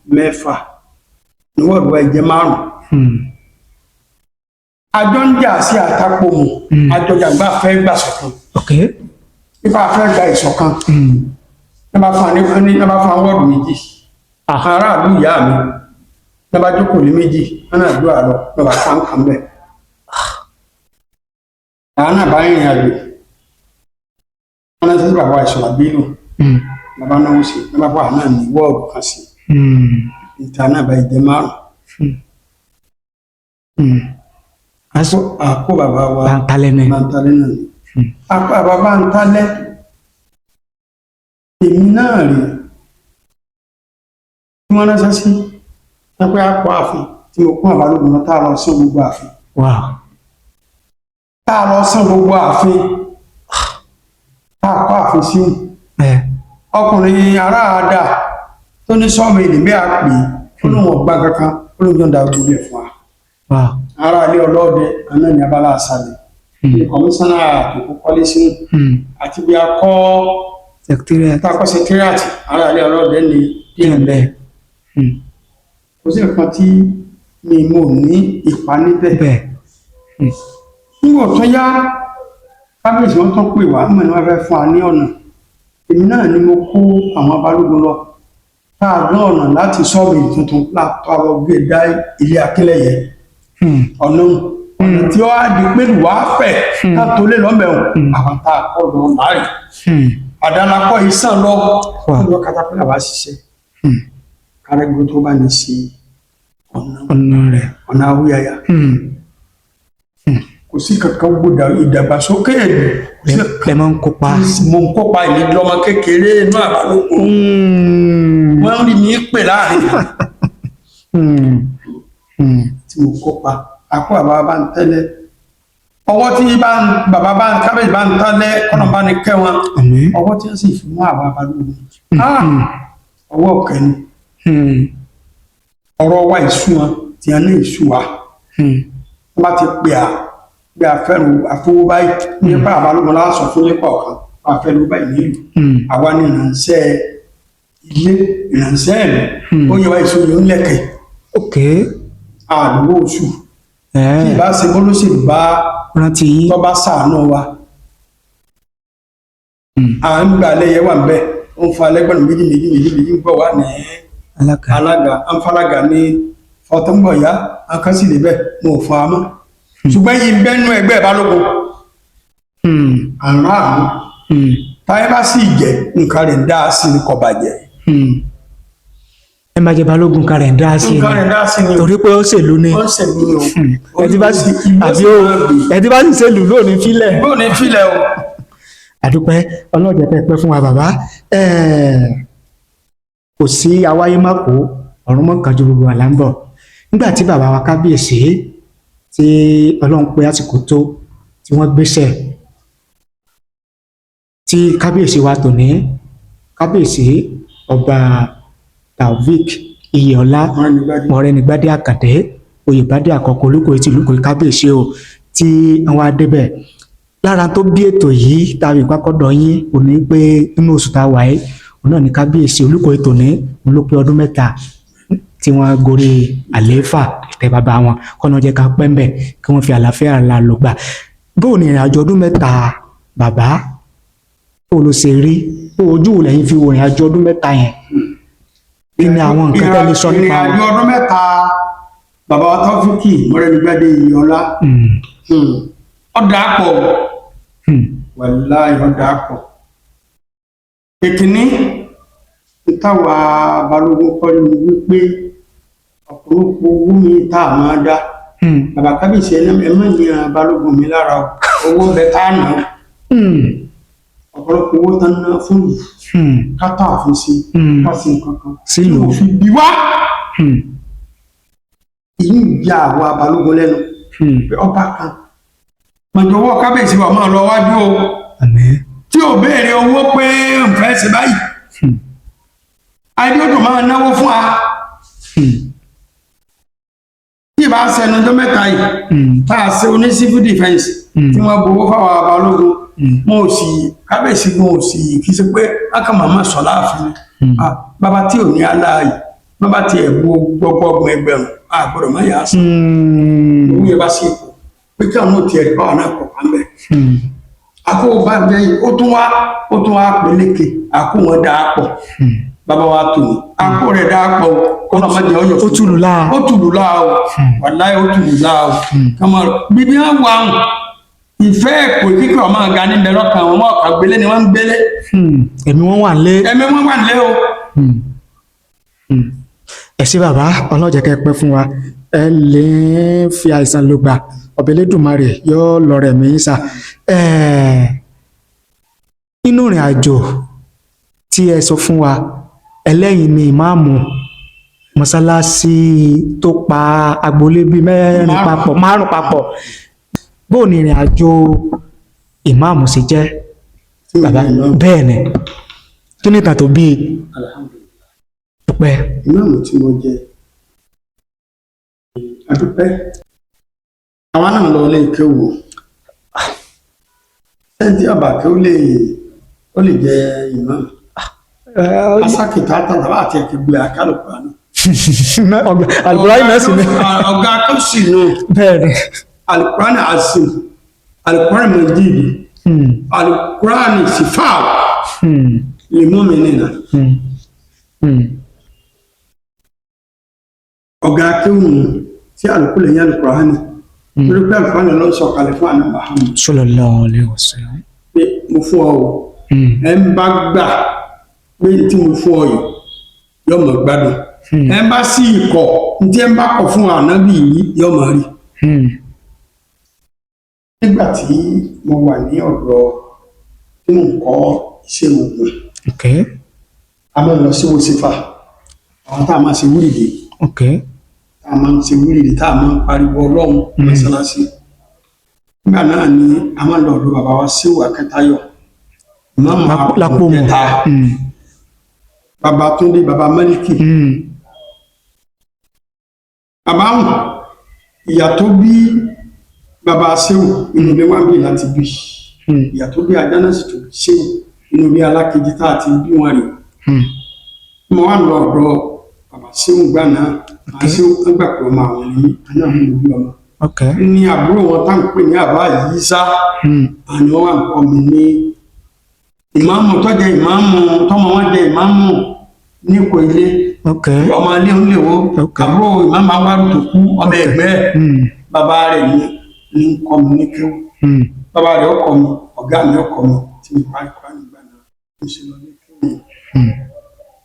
6, ní wọ́ọ̀dù wa yìí jẹ́ 5. Àjọ ń jà sí àtakò mu, àjọ jàǹgbá fẹ́ gbà ṣọ̀kan, nípa fẹ́ gba ìṣọ̀kan ní bá fún ní bá fún wọ́ọ̀dù 2. Aráàlú ìyá mi ní bá jókòó lé 2, wọn náà dúrà lọ ní bá fún kan bẹ́ẹ̀. Àwọn náà bá rìnrìn àjò, wọn náà sọ bàbá Ìṣọ̀lá Bello, bàbá náà ó ṣe ní bàbá náà ní wọ́ọ̀dù kan sí ìta náà bá ìjẹ 5. Àkó bàbá wa Bántálẹ́ náà. Bántálẹ́ náà ni àkó bàbá Bántálẹ́, èmi náà rèé tí wọ́n ránṣẹ́ sí wọ́n pé àpò ààfin tí mo kún àbálòpọ̀ náà tá a lọ sán gbogbo ààfin, tá a lọ sán gbogbo ààfin, tá a kọ́ ààfin sí. Ọkùnrin aráàdà tó ní sọ́ọ̀mù ìlú àpè ó lóun ọ̀gbá kankan, ó lóun jọ ń da gbogbo ẹ̀ fún wa. Ará ilé ọlọ́ọ̀dẹ aná ní abala àṣàlẹ̀ ní kọmíṣánná àtòkù kọ́lé sínú àti bí a kọ́ Secretariat. tá a kọ́ secretariat, ará ilé ọlọ́ọ̀dẹ ní Díẹ̀ ń bẹ. Kò sí nǹkan tí mi mo ní ipa níbẹ̀. Bẹ́ẹ̀. Nígbà tó yá, kábíyèsí wọn tún pè wá mọ̀ ní wọ́n fẹ́ fún wa ní ọ̀nà. Èmi náà ni mo kó àwọn balógun lọ tá a gbọ́n ọ̀nà láti sọ́ọ̀bì tuntun látọ̀rọ̀ gbé dá ilé akínlẹ̀yẹ. Ọ̀nà ọ̀nà tí ó á di pé wàá fẹ̀ ká tó lé lọ́mẹ̀ọ́ àwọn tá a kọ́ lọ láàrin àdàlàkọ ìsàn lọ lọ katapila wá ṣiṣẹ́ kárẹ́gbó tó bá ní ṣe ọ̀nà Ọ̀nà rẹ̀. Ọ̀nà awúyáyá. Kò sí kankan gbọ́dọ̀ ìdàgbàsókè ìlú, kò sí kankan. Lẹ máa ń kópa. Mo ń kópa ìlú lọ́mọ kékeré inú àbálòpọ̀. Wọ́n rí mi pè láàrin tí mo kópa àkó àbá bá ń tẹ́lẹ̀ ọwọ́ tí bá ń bàbá bá ń kábíyèsí bá ń tẹ́lẹ̀ kọ́nà bá ní kẹ́ wọn. Àmín. Ọwọ́ tí wọ́n sì fi mú àwa balógun, ọwọ́ ọ̀kẹ́ ni. Ọ̀rọ̀ wa ìsú wọn tí a ní ìsú wa. Wọ́n bá ti pè á pé a fẹ́ràn àfowó báyìí nípa àbálòpọ̀ láàṣọ fún nípa ọ̀kan a fẹ́ràn báyìí nílùú. Àwa ní ìrànṣẹ́ ilé, ìrànṣẹ́ ìlú ó yẹ wá ìṣòro ńlẹ̀kẹ̀. Ok. Àlùwò oṣù tí ìbá ṣe bólóṣèlú bá Rántí yín. tó bá ṣàánú wa, à ń gbà lẹ́yẹ wà ń bẹ̀ ó ń fa ẹlẹ́gbẹ̀rún méjì méjì méjì méjì ń gbọ́ wà ní Alága. Alága anfalaga ní fọtọ́ngbọ̀yá akásí níbẹ̀ mo ò fa mọ́ ṣùgbọ́n yìí bẹ́nu ẹgbẹ́ balógun àrùn àrùn táyé bá sì jẹ́ nǹkan rẹ̀ ń dá sí ní kò bàjẹ́. Ẹ máa jẹ balógun kan rẹ̀ ń dá sí i. Nǹkan rẹ̀ ń dá sí ni. Torí pé ó ṣèlú ni. Ó ń ṣèlú ni o. Ẹ ti bá sì àbí ó ẹ ti bá sì ṣèlú lónìí fílẹ̀. Bó ní fílẹ̀ o. Àdúpẹ́ ọlọ́jẹ̀ pẹ́ pẹ́ fún wa bàbá. Kò sí awáyé má kó ọ̀run mọ́ kan ju gbogbo àlá ń bọ̀ nígbà tí bàbá wa kábíyèsí tí ọlọ́run pé àsìkò tó tí wọ́n gbéṣẹ́ tí kábíyèsí wa tòní, kábíyèsí ọba Taofik Iyèọlá Mọ̀rẹ́nigbádé Àkàndé Oyèbádé àkọ́kọ́ Olúkòyí ti Olúkòyí, kábíyèsí o, tí wọ́n á débẹ̀ lára tó bí ètò yìí tàbí ìpákọ́dọ̀ yín ò ní pé inú oṣù tá a wà yìí òun náà ní kábíyèsí Olúkòyí tòní òun ló pé ọdún 3 tí wọ́n gorí àlééfà ìtẹ́ bàbá wọn, kọ́nà jẹ́ ká pẹ́ ńbẹ̀ kí wọ́n fi àlàáfíà la lò gbà. Bóò ní ìrìnàjò ọdún 3 bàbá, bóò ló ṣe rí, bóò ojú wo lẹ́yìn fi wo ìrìnàjò ọdún 3 yẹn, kí ni àwọn nǹkan tẹ́ lè sọ nípa wọn? Ìrìnàjò ọdún 3 bàbá wa Taofiki Mọ̀rẹ́nigbádé Iyèọlá, ọ̀dà pọ̀, wàláhì ọ̀dà pọ̀. Èkìní táwa balógun kọ́ ni wípé ọ̀pọ̀lọpọ̀ owó mi tá a máa dá, bàbá kábíyèsí ẹ má yan balógun mi lára o, owó bẹ tá a nà ó, ọ̀pọ̀lọpọ̀ owó tán ná fún ìlú ká tó àfin sí ká sí nǹkan kan Sílùú. tí òfin bí wá ìyí ń ya àwa balógun lẹ́nu pé ọba kan mọ̀jọ̀wọ́ kábíyèsí wa máa lọ wájú o Àmín. tí ò béèrè owó pé n fẹ́ ṣe báyìí, adéòdò máa náwó fún wa tí ìbá ṣẹnu ọjọ́ 3 yìí tá a ṣe oní civil defence tí wọ́n gbowó fáwọn balógun, wọn ò sì kábíyèsí wọn ò sì kì í ṣe pé lákàmàmá sọ láàfin. Ah, bàbá tí ò ní aláàyè, bàbá tí ẹ̀ bu gbọgbọgbọn ẹgbẹ̀rún àgbọ̀dọ̀ má yà á sàn owó yẹn bá sì kù pé kí àwọn ò tiẹ̀ rí báwọn náà kọ̀ pa ń bẹ̀. Àkó bá bẹ yìí ó tún wá peléke àkó wọn dáa pọ̀ bàbá wa tò ní àkó rẹ̀ dáa pọ̀ kọ́nà má jẹ́ ọyọ̀. Ó tùlù láà. Ó tùlù láà o, wàláyé ó tùlù láà o. Kàmá bíbí wọn wà ń ìfẹ́ ẹ̀kọ́ kíkọ́ ọmọ ọ̀gá níbẹ̀ lọ́kàn wọn ọ̀kà gbélé ni wọ́n ń gbélé. Ẹ̀mí wọn wà lé. Ẹ̀mí wọn wà lé o. Ẹ ṣé bàbá, ọlọ́jẹ̀ kẹ́ pẹ́ fún wa, ẹ lè fi àìsàn ló gbà, ọbẹ̀ Elédùmarè yóò lọ rẹ̀ mí sà. Nínú ìrìn àjò tí ẹ sọ fún wa, ẹlẹ́yìn ni ìmáàmù mọ́sálásí tó pa agboolé bíi mẹ́rin papọ̀, márùn papọ̀, bóò ni ìrìn àjò ìmáàmù ṣe jẹ́ bàbá? Bẹ́ẹ̀ ni, kí ni ìtàn tó bí i? Dúpẹ́. Ìmáàmù tí mo jẹ, adúpẹ́, àwa náà lọ ilé ìkéwò sẹ́ńtì ọba kí ó lè jẹ ìmáàmù. Asákìtà tàbí àti ẹ̀kẹ́gbẹ́ akálùkùránì. Alukurani náà sì ni. Ọ̀gá akọ́sì nù. Bẹ́ẹ̀ ni. Alukurani asim, alukurani majid, alukurani sifaw limuminina. Ọ̀gá akéwù tí alukule yẹn alukurani torí pé alukurani ló ń sọ̀kalẹ̀ fún àná Muhammad Sallallahu alaihi wasallam. Pé mo fún ọ o, ẹ ń bá gbà pé tí mo fún ọ yìí yóò mọ̀ gbádùn, ẹ ń bá sí ikọ̀ tí ẹ ń bá kọ̀ fún ànábì yìí yóò mọ̀ rí. Nígbà tí mo wà ní ọ̀dọ̀ tí mò ń kọ́ iṣẹ́ oògùn, a máa ń lọ sí wòsífà, àwọn tá a máa ṣe wúrìdì, tá a máa ń ṣe wúrìdì, tá a máa ń pariwo Ọlọ́run mọ́ṣáláṣí. Nígbà náà ni a máa ń lọ ọ̀dọ̀ bàbá wa Ṣéhù Akíntayọ̀, ìmáàmù Lápò mọ̀. Àpòkẹta, bàbá Túndé, bàbá Málíkì. Bàbá hùn ìyá tó bí bàbá Ṣéhù inú ilé wa ń bì láti bí ìyá tó bí ajá náà sì tó bí Ṣéhù inú ilé alákejì tá a ti bí wọn rè. Mo wá lọ ọ̀dọ̀ bàbá Ṣéhù gbà náà, bàbá Ṣéhù ń gbà pé ọmọ àwọn ni àná àwọn òbí ọmọ ní àbúrò wọn tá à ń pè ní àbá yìí sá àní wọn wà ń kọ́ mi ní ìmáàmù tó jẹ ìmáàmù tọmọ wọn jẹ ìmáàmù nípò ilé, ọmọ ilé ń lè wo àbúrò ìmáàmù awárù tó kú, ọmọ ẹgbẹ́ ẹ̀. Bàbá rẹ̀ ní ní ń kọ́ mi ní kéwú. Bàbá rẹ̀ ọkọ mi, ọ̀gá mi ọkọ mi tí mi parí kọ́ nígbà náà mo sì lọ ní kéwú yẹn.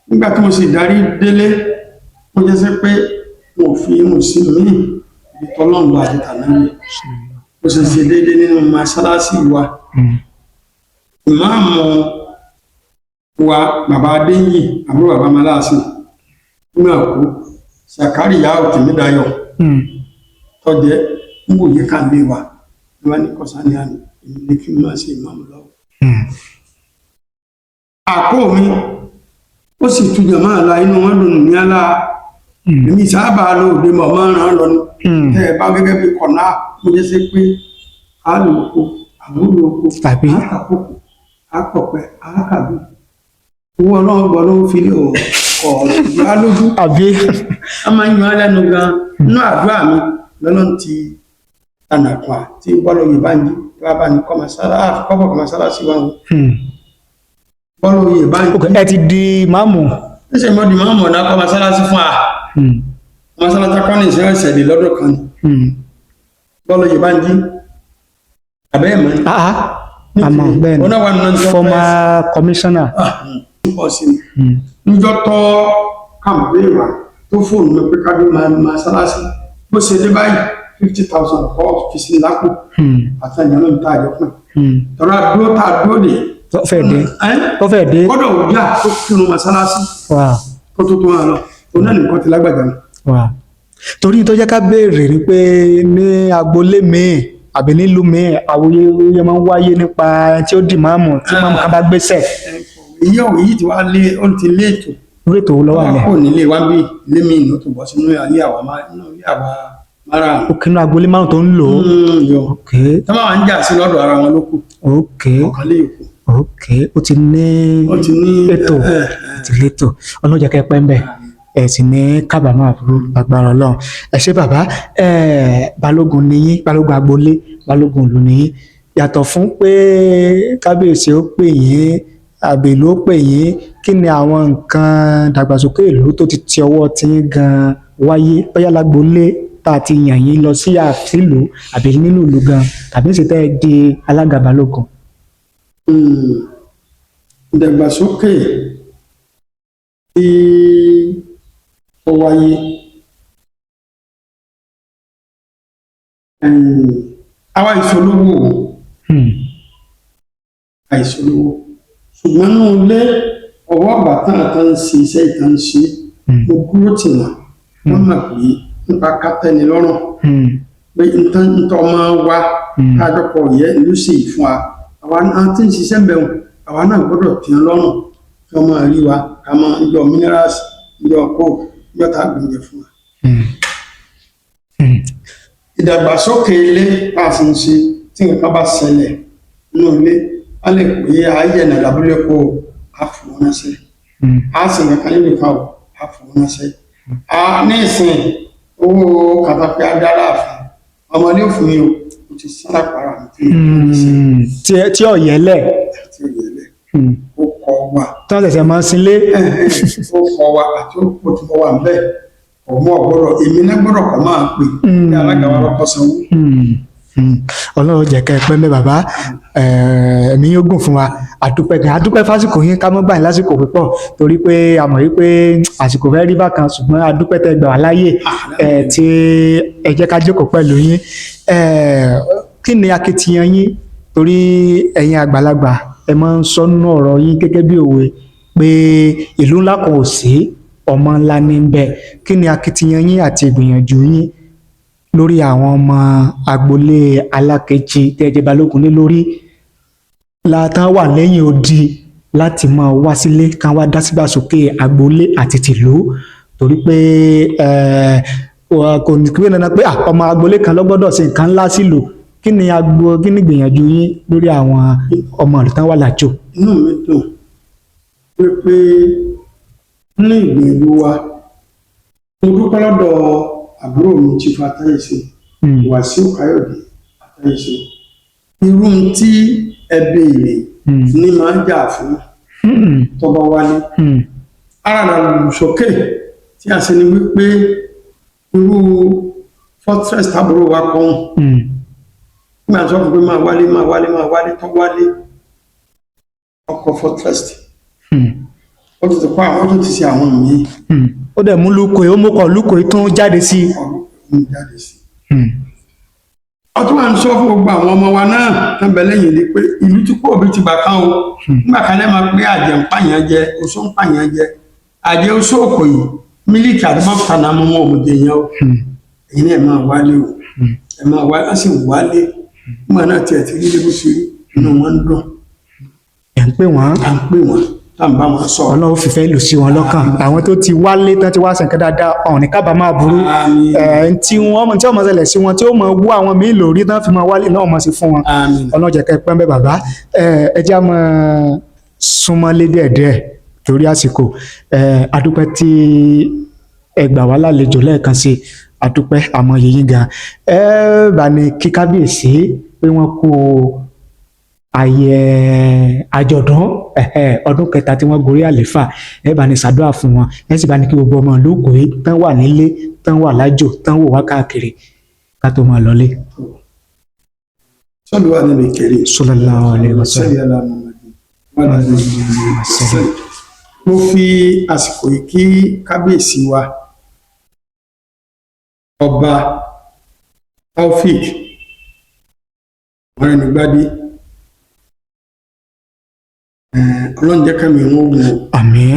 Nígbà tí mo sì darí délé, mo jẹ́ sí pé mo ò fi irun sí mi ibi tọ́lọ́run lọ àti tànáwì, mo sì ṣe déédéé nínú mọ́ṣáláṣí wa. Ìmáàmù wa bàbá Adéyìn, àbúrò bàbá Maláàsì nígbà kú, Sàkárìyá Tèmídayọ̀ tọjẹ ń wòye ká lé wa ní wá ní kọsánì àná, èmi ní kí n máa ṣe ìmáàmù lọ́wọ́. Àkó mi ó sì túnjọ máa la inú wọn dùn ní àlá. Èmi sábà lọ òde mọ̀ máa ràn án lọ ni. Tẹ́ ẹ bá gẹ́gẹ́ bí kọ̀nà mo jẹ́ sí pé a lò oko, àbúrò oko, Tàbí? a kàkókò, a kọ̀pẹ́, a kàbí owó ọlọ́run gbọ́ ló ń fi lé ọ̀rọ̀ ìgbà lójú. Àbí? A máa ń yan án lẹ́nu gan nínú àdúrà mi lọ́lọ́run ti tànàkùn àti bọ́lọ̀ yorùbá ń jí tí wàá bá ní kọ́ kọ́bọ̀ kọ́ mọ́sálásí wa o. Bọ́lọ̀ yorùbá ń jí. Ẹ ti di ìmáàmù. Níṣẹ́ mo di mọ́mọ́ ọ̀nà kọ́ mọ́sálásí fún wa. Mọ́sálásí kọ́ ní ìṣẹ́ ìṣẹ̀lẹ̀ lọ́dún kan ni. Bọ́lọ̀ yorùbá ń jí àbẹ́ ẹ̀mọ́ ni. Ah, àmọ́ bẹ́ẹ̀ ni. Ọ̀nà wà nínú ọjọ́. Former commissioner. Pọ̀ sí ni níjọ́ tọ́ kàmpé wa tó fóònù mi pé kábí máa mọ́sálásí, bó ṣe dé báyìí, 50,000 kọ́ fi sí lápò àti àyàn náà tá a jọ pín tọ́lá dúró tá a dúró dè. Tó fẹ́ dé. Ẹ́ Tó fẹ́ dé. Gbọ́dọ̀ wùdí tó kírun mọ́sálásí kó tó tó wọn lọ, òun náà nìkan ti lágbàjá mi. Wà torí tó jẹ́ ká béèrè ni pé ní agboolé míì àbí nílùú míì, awuyewuye máa ń wáyé nípa ẹni tí ó di máàmù tí máàmù kan bá gbéṣẹ̀. Èyí ò yìí ti wá lé, ó ti lé ètò. Lórí ètò lọ́wọ́ àlẹ́. Kò nílé wá bí ilé mi ìlú tó bọ́ sínú ilé àwa inú ilé àwa márààrún. Òkè inú agboolé márùn tó ń lò ó. Yọ Ok. tó máa ń jà sí lọ́dọ̀ ara wọn ló kù. Ọ̀kan lé yòókù. Ok, ó ti ní Ó ti ní ètò. Ẹ, Ó ti létò, ọlọ́jà kẹpẹ́ ń bẹ̀, ẹ sì ní kábàámọ̀ àbúrò agbára Ọlọ́run. Ẹ ṣé bàbá. Ẹ balógun nìyí, balógun agboolé, balógun ìlú nìyí. Yàtọ̀ fún pé kábíyèsí ó pè yín àbí ìlú ó pè yín, kí ni àwọn nǹkan dàgbàsókè ìlú tó ti ti ọwọ́ tiyín gan wáyé, bóyá lágboolé tá a ti yàn yín lọ sí àfìlú àbí nínú ìlú gan, tàbí ṣe tẹ́ ẹ di alága balógun? Ìdàgbàsókè tí ó wáyé, àwa ìṣolówó, àìṣolówó, ṣùgbọ́n nínú ilé ọwọ́ àbàtàn àtàn ń ṣe iṣẹ́ ìtàn ń ṣe, mo dúró tì wọ́n, wọ́n mọ̀ pé nípa kátẹ́ni lọ́rùn pé nǹkan ntọ́ máa wá kájọpọ̀ yẹ ìlú sì fún wa, àwa náà tí ń ṣiṣẹ́ bẹ̀rù, àwa náà gbọ́dọ̀ tí ń lọ́rùn kí wọ́n máa rí wa ká máa ń yọ minerals, yọ coke, yọ tá a gbìyànjú fún wa. Ìdàgbàsókè ilé tá a sì ń ṣe, tí nǹkan bá ṣẹlẹ̀ nínú ilé, a lè pè é ayé ẹ̀nà lábúlé kó a fún wọn ránṣẹ́. A sì nǹkan níbi kan o, a fowó ránṣẹ́. A ní ìsìn owó kàtàkì adára àfin ọmọdé òfin mi o, mo ti sán lápára mi tí mo ti ṣe Tí ọ̀yẹ́lẹ̀ tí ò yẹ lẹ̀ ó kọ wa. Tí wọ́n ṣẹ̀ṣẹ̀ máa ń sinlé. Ó kọ wa àti ó kò tí mo wà ń bẹ̀ ọmọ ọgbọ́dọ̀ èmi náà gbọ́dọ̀ kọ́ máa pè ní alága wa lọ́kọ́ sanwó. Ọlọ́run jẹ́ kẹ́ ẹ pẹ́ mẹ́ bàbá, ẹ̀mí yóò gùn fún wa. Àdúpẹ́ gan, àdúpẹ́ fásìkò yín, ká mọ́ gbà yín lásìkò púpọ̀ torí pé a mọ̀ wípé àsìkò fẹ́ rí bákan, ṣùgbọ́n àdúpẹ́ tẹ́ gbà wá láàyè tí ẹ jẹ́ ká jókòó pẹ̀lú yín. Kí ni akitiyan yín? Torí ẹ̀yin àgbàlagbà ẹ máa ń sọ nínú ọ̀rọ̀ yín gẹ́gẹ́ bí òwe pé ìlú ńlá kan ò sí, ọmọ ńlá ní ń bẹ. Kí ni akitiyan yín àti ìgbìyànjú yín lórí àwọn ọmọ agboolé Alákejì tẹ́ ẹ jẹ́ balógun lé lórí látàn wà lẹ́yìn odi láti máa wá sílé kan wá dá sígbàsókè agboolé àti tìlú? Torí pé kò ní kí dandan pé ọmọ agboolé kan ló gbọ́dọ̀ ṣe nǹkan ńlá sílùú. Kí ni agbo, kí ni ìgbìyànjú yín lórí àwọn ọmọ ìlú tán wà lájò? Inú mi dùn wípé ní ìgbìyànjú wa, mo dúpẹ́ lọ́dọ̀ àbúrò mi, Chief Atáyèsé, Wàsíù Káyọ̀dé Atáyèsé. Irú tí ẹ béèrè ní máa ń jà fún tọba wálé. Ara ìdàgbàsókè tí a ṣe ni wípé irú fortress tábúrò wa kọ́ nígbà tó fún pé máa wálé, máa wálé, máa wálé, tó wálé, ọkọ̀ fortress, ó tún ti kọ́ àwọn, ó tún ti ṣe àwọn míì. Ó dẹ̀ mú lúkọ ó mú kọ lúkọ tó ń jáde sí i. Ọ̀rọ̀ ń jáde sí i. Ọtún wà ń sọ fún gbogbo àwọn ọmọ wa náà tán bẹ lẹ́yìn ni pé ìlú tí kò bí ti gbà kan o, nígbà kan lẹ́ẹ̀ máa pé àjẹ́ ń pààyàn jẹ, oṣó ń pààyàn jẹ, àjẹ́ oṣó òkò yìí, mílíkì àti bọ́fìtà náà mú wọn òmùdé yẹn o. Èyí náà ẹ máa wálé o, ẹ máa wálé. Á sì wálé nígbà náà tiẹ̀ ti rí lébú sí rí, inú wọn ń dùn. Ẹ̀ ń pè wọ́n. À ń pè wọ́n, tá à ń bá wọn sọ̀rọ̀. Ọlọ́run fìfẹ́ lù sí wọn lọ́kàn. Àwọn tó ti wálé tán ti wá sàn kán dáadáa ọ̀hún ní kábàámọ̀ aburú. Àmín. Tí wọ́n mọ̀ tí ọmọ ṣẹlẹ̀ sí wọn tí ó mọ̀ wú àwọn míì lórí tán fi mọ̀ wálé náà mọ̀ sí fún wọn. Àmín. Ọlọ́run jẹ́ kẹ́ ẹ pẹ́ ń bẹ́ bàbá. Ẹ jẹ́ á máa súnmọ́lé díẹ̀díẹ̀ torí àsìkò. Adúpẹ́ tí ẹ gbà wá lálejò lẹ́ẹ̀kan sí i. Adúpẹ́, àmọ́ yìnyín gan. Ẹ bá ní kí kábíyèsí pé wọ́n kú ayẹ àjọ̀dún ọdún kẹta tí wọ́n gorí àléfà. Ẹ bá ní ṣàdúrà fún wọn, ẹ sì bá ní kí gbogbo ọmọ ìlú Ìkòyí tán wà nílé, tán wà lájò, tán wò wá káàkiri ká tó máa lọlé. Sọ́lù wà nínú ìkẹrì. Sallallahu alaihi wasallam. Sọ́lù ala Muhammadin wa ala alihi wasallam. Mo fi àsìkò yìí kí kábíyèsí wa, Ọba Taofik Mọ́rẹ́nigbádé. Ọlọ́run jẹ́ kẹ́mi wọn gùn o. Àmín.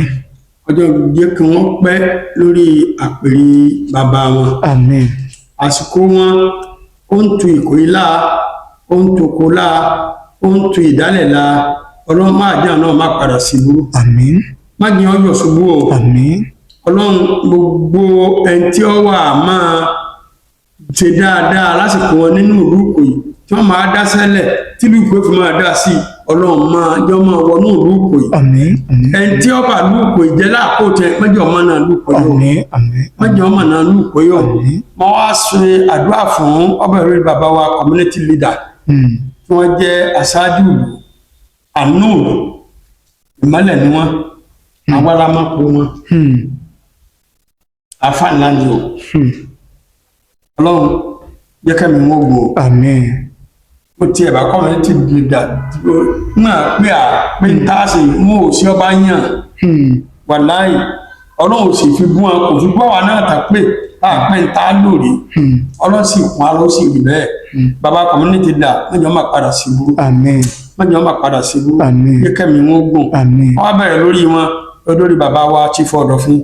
Ọjọ́ jẹ́ kí wọ́n pẹ́ lórí àpèrè bàbá wọn. Àmín. Àsìkò wọn ó ń tu Ìkòyí láa, ó ń tu oko láa, ó ń tu ìdálẹ̀ láa. Ọlọ́run máa jẹ́ àwọn náà má padà sí burú. Àmín. Má jẹ́ wọn yọ̀ ṣubú o. Àmín. Ọlọ́run, gbogbo ẹni tí ó wà máa ṣe dáadáa lásìkò wọn nínú ìlú Ìkòyí tí wọ́n máa dá sẹ́lẹ̀ tí ìlú Ìkòyí fi máa dá sí i, Ọlọ́run máa jọ máa wọnú ìlú Ìkòyí. Àmín. Àmín. Ẹni tí ó bá ìlú Ìkòyí jẹ́ láàkó tẹ mẹ́jọ ọmọ náà ìlú Ìkòyí o. Àmín. Àmín. Mẹ́jọ ọmọ náà ìlú Ìkòyí o. Àmín. Mo wá ṣe àdúrà fún ọba ìlú bàbá wa, community leader, tí wọ́n jẹ́ aṣáájú ìlú àánú ìmọ́lẹ̀ ni wọ́n, àwa la máa po wọn. Afa ńlá ni o. Ọlọ́run jẹ́ kẹ́mi wọn gùn o. Àmín. Ó tiẹ̀ bá community leader náà pé à pé ń tá a sì mú òsì ọba yàn. Wàláì, Ọlọ́run ò sì fi bú wọn, kò fi bú àwa náà tà pé tá a pé ń tá a lórí. Ọlọ́run sì kún ara, ó sì rí bẹ́ẹ̀. Bàbá community leader, mẹ́jọ máa padà sí burú. Àmín. Mẹ́jọ máa padà sí burú. Àmín. Jẹ́ kẹ́mi wọn gùn. Àmín. Wọ́n wá bẹ̀rẹ̀ lórí wọn, lórí bàbá wa Chief Ọ̀dọ̀fin,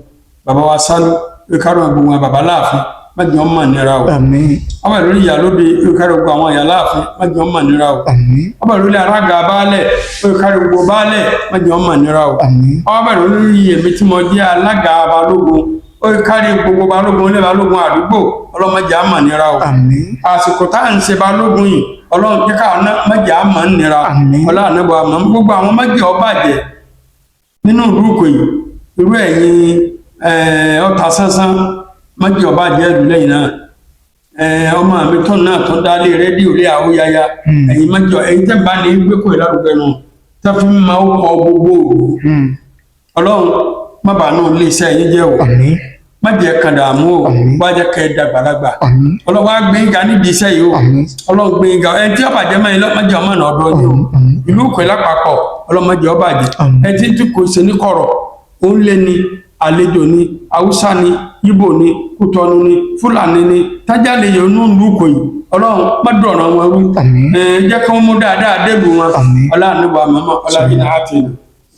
bàbá wa Sálú ìkárò, gbogbo wọn, bàbá láàfin, mẹ́jọ mọ̀ nira o. Àmín. Wọ́n bẹ̀rẹ̀ lórí ìyálóde, ìkárò, gbogbo àwọn ìyá láàfin, mẹ́jọ mọ̀ nira o. Àmín. Wọ́n bẹ̀rẹ̀ lórí alága baálẹ̀, ìkárò, gbogbo baálẹ̀, mẹ́jọ mọ̀ nira o. Àmín. Wọ́n bẹ̀rẹ̀ lórí èmi tí mo jẹ́ alága balógun, ìkárò, gbogbo balógun ilé, balógun àdúgbò, ọlọ́mọdé àmọ̀ nira o. Àmín. Àsìkò tá à ń ṣe balógun yìí, Ọlọ́run kíkà ọ̀nà mẹ́jọ àmọ̀ nira. Àmín. Ọlọ́run ànábọ̀ àmọ́ gbogbo àwọn mẹ́jọ ọbàjẹ́ nínú ìlú Ìkòyí. Irú ẹ̀yin Ọ̀tàsánsán mọ́jọba jẹ́ ìlú lẹ́yìn náà. Ọmọ mi tó náà tó dálé rédíò lé àwòyáyá. Ẹ̀yin mọ́jọ ẹ̀yin tẹ́ bá ní gbé kò lárugẹ nù tẹ́ fi máa ń kọ gbogbo òru. Ọlọ́run má bàa náà lé iṣẹ́ yín jẹ́ o. Àmín. Má jẹ́ kàn dààmú o. Àmín. Wá jẹ́ kẹ́ ẹ dàgbàlagbà. Àmín. Ọlọ́run wá gbé ga nídìí iṣẹ́ yìí o. Àmín. Ọlọ́run gbé ga ẹni tí ọba jẹ́ mẹ́rin lọ́mọdé ọmọ náà ọdọ yìí o. Àmín. Ìlú Ìkòyí lápapọ̀ ọlọ́mọdé ọba jẹ́. Àmín. Ẹni tí kò ṣe ní kọ̀rọ̀ ó ń lé ni, àlejò ni, haúsá ni, Ìgbò ni, Kútọ́nù ni, Fúlàní ni, tájàlè yìí ní ìlú Ìkòyí, Ọlọ́run má dọ̀rọ̀ wọn rú. Àmín. Ẹ jẹ́ kí wọ́n mú dáadáa débù wọn. Àmín. Ọlá níbo àmọ́mọ́ ọlá yìí náà á ti nù.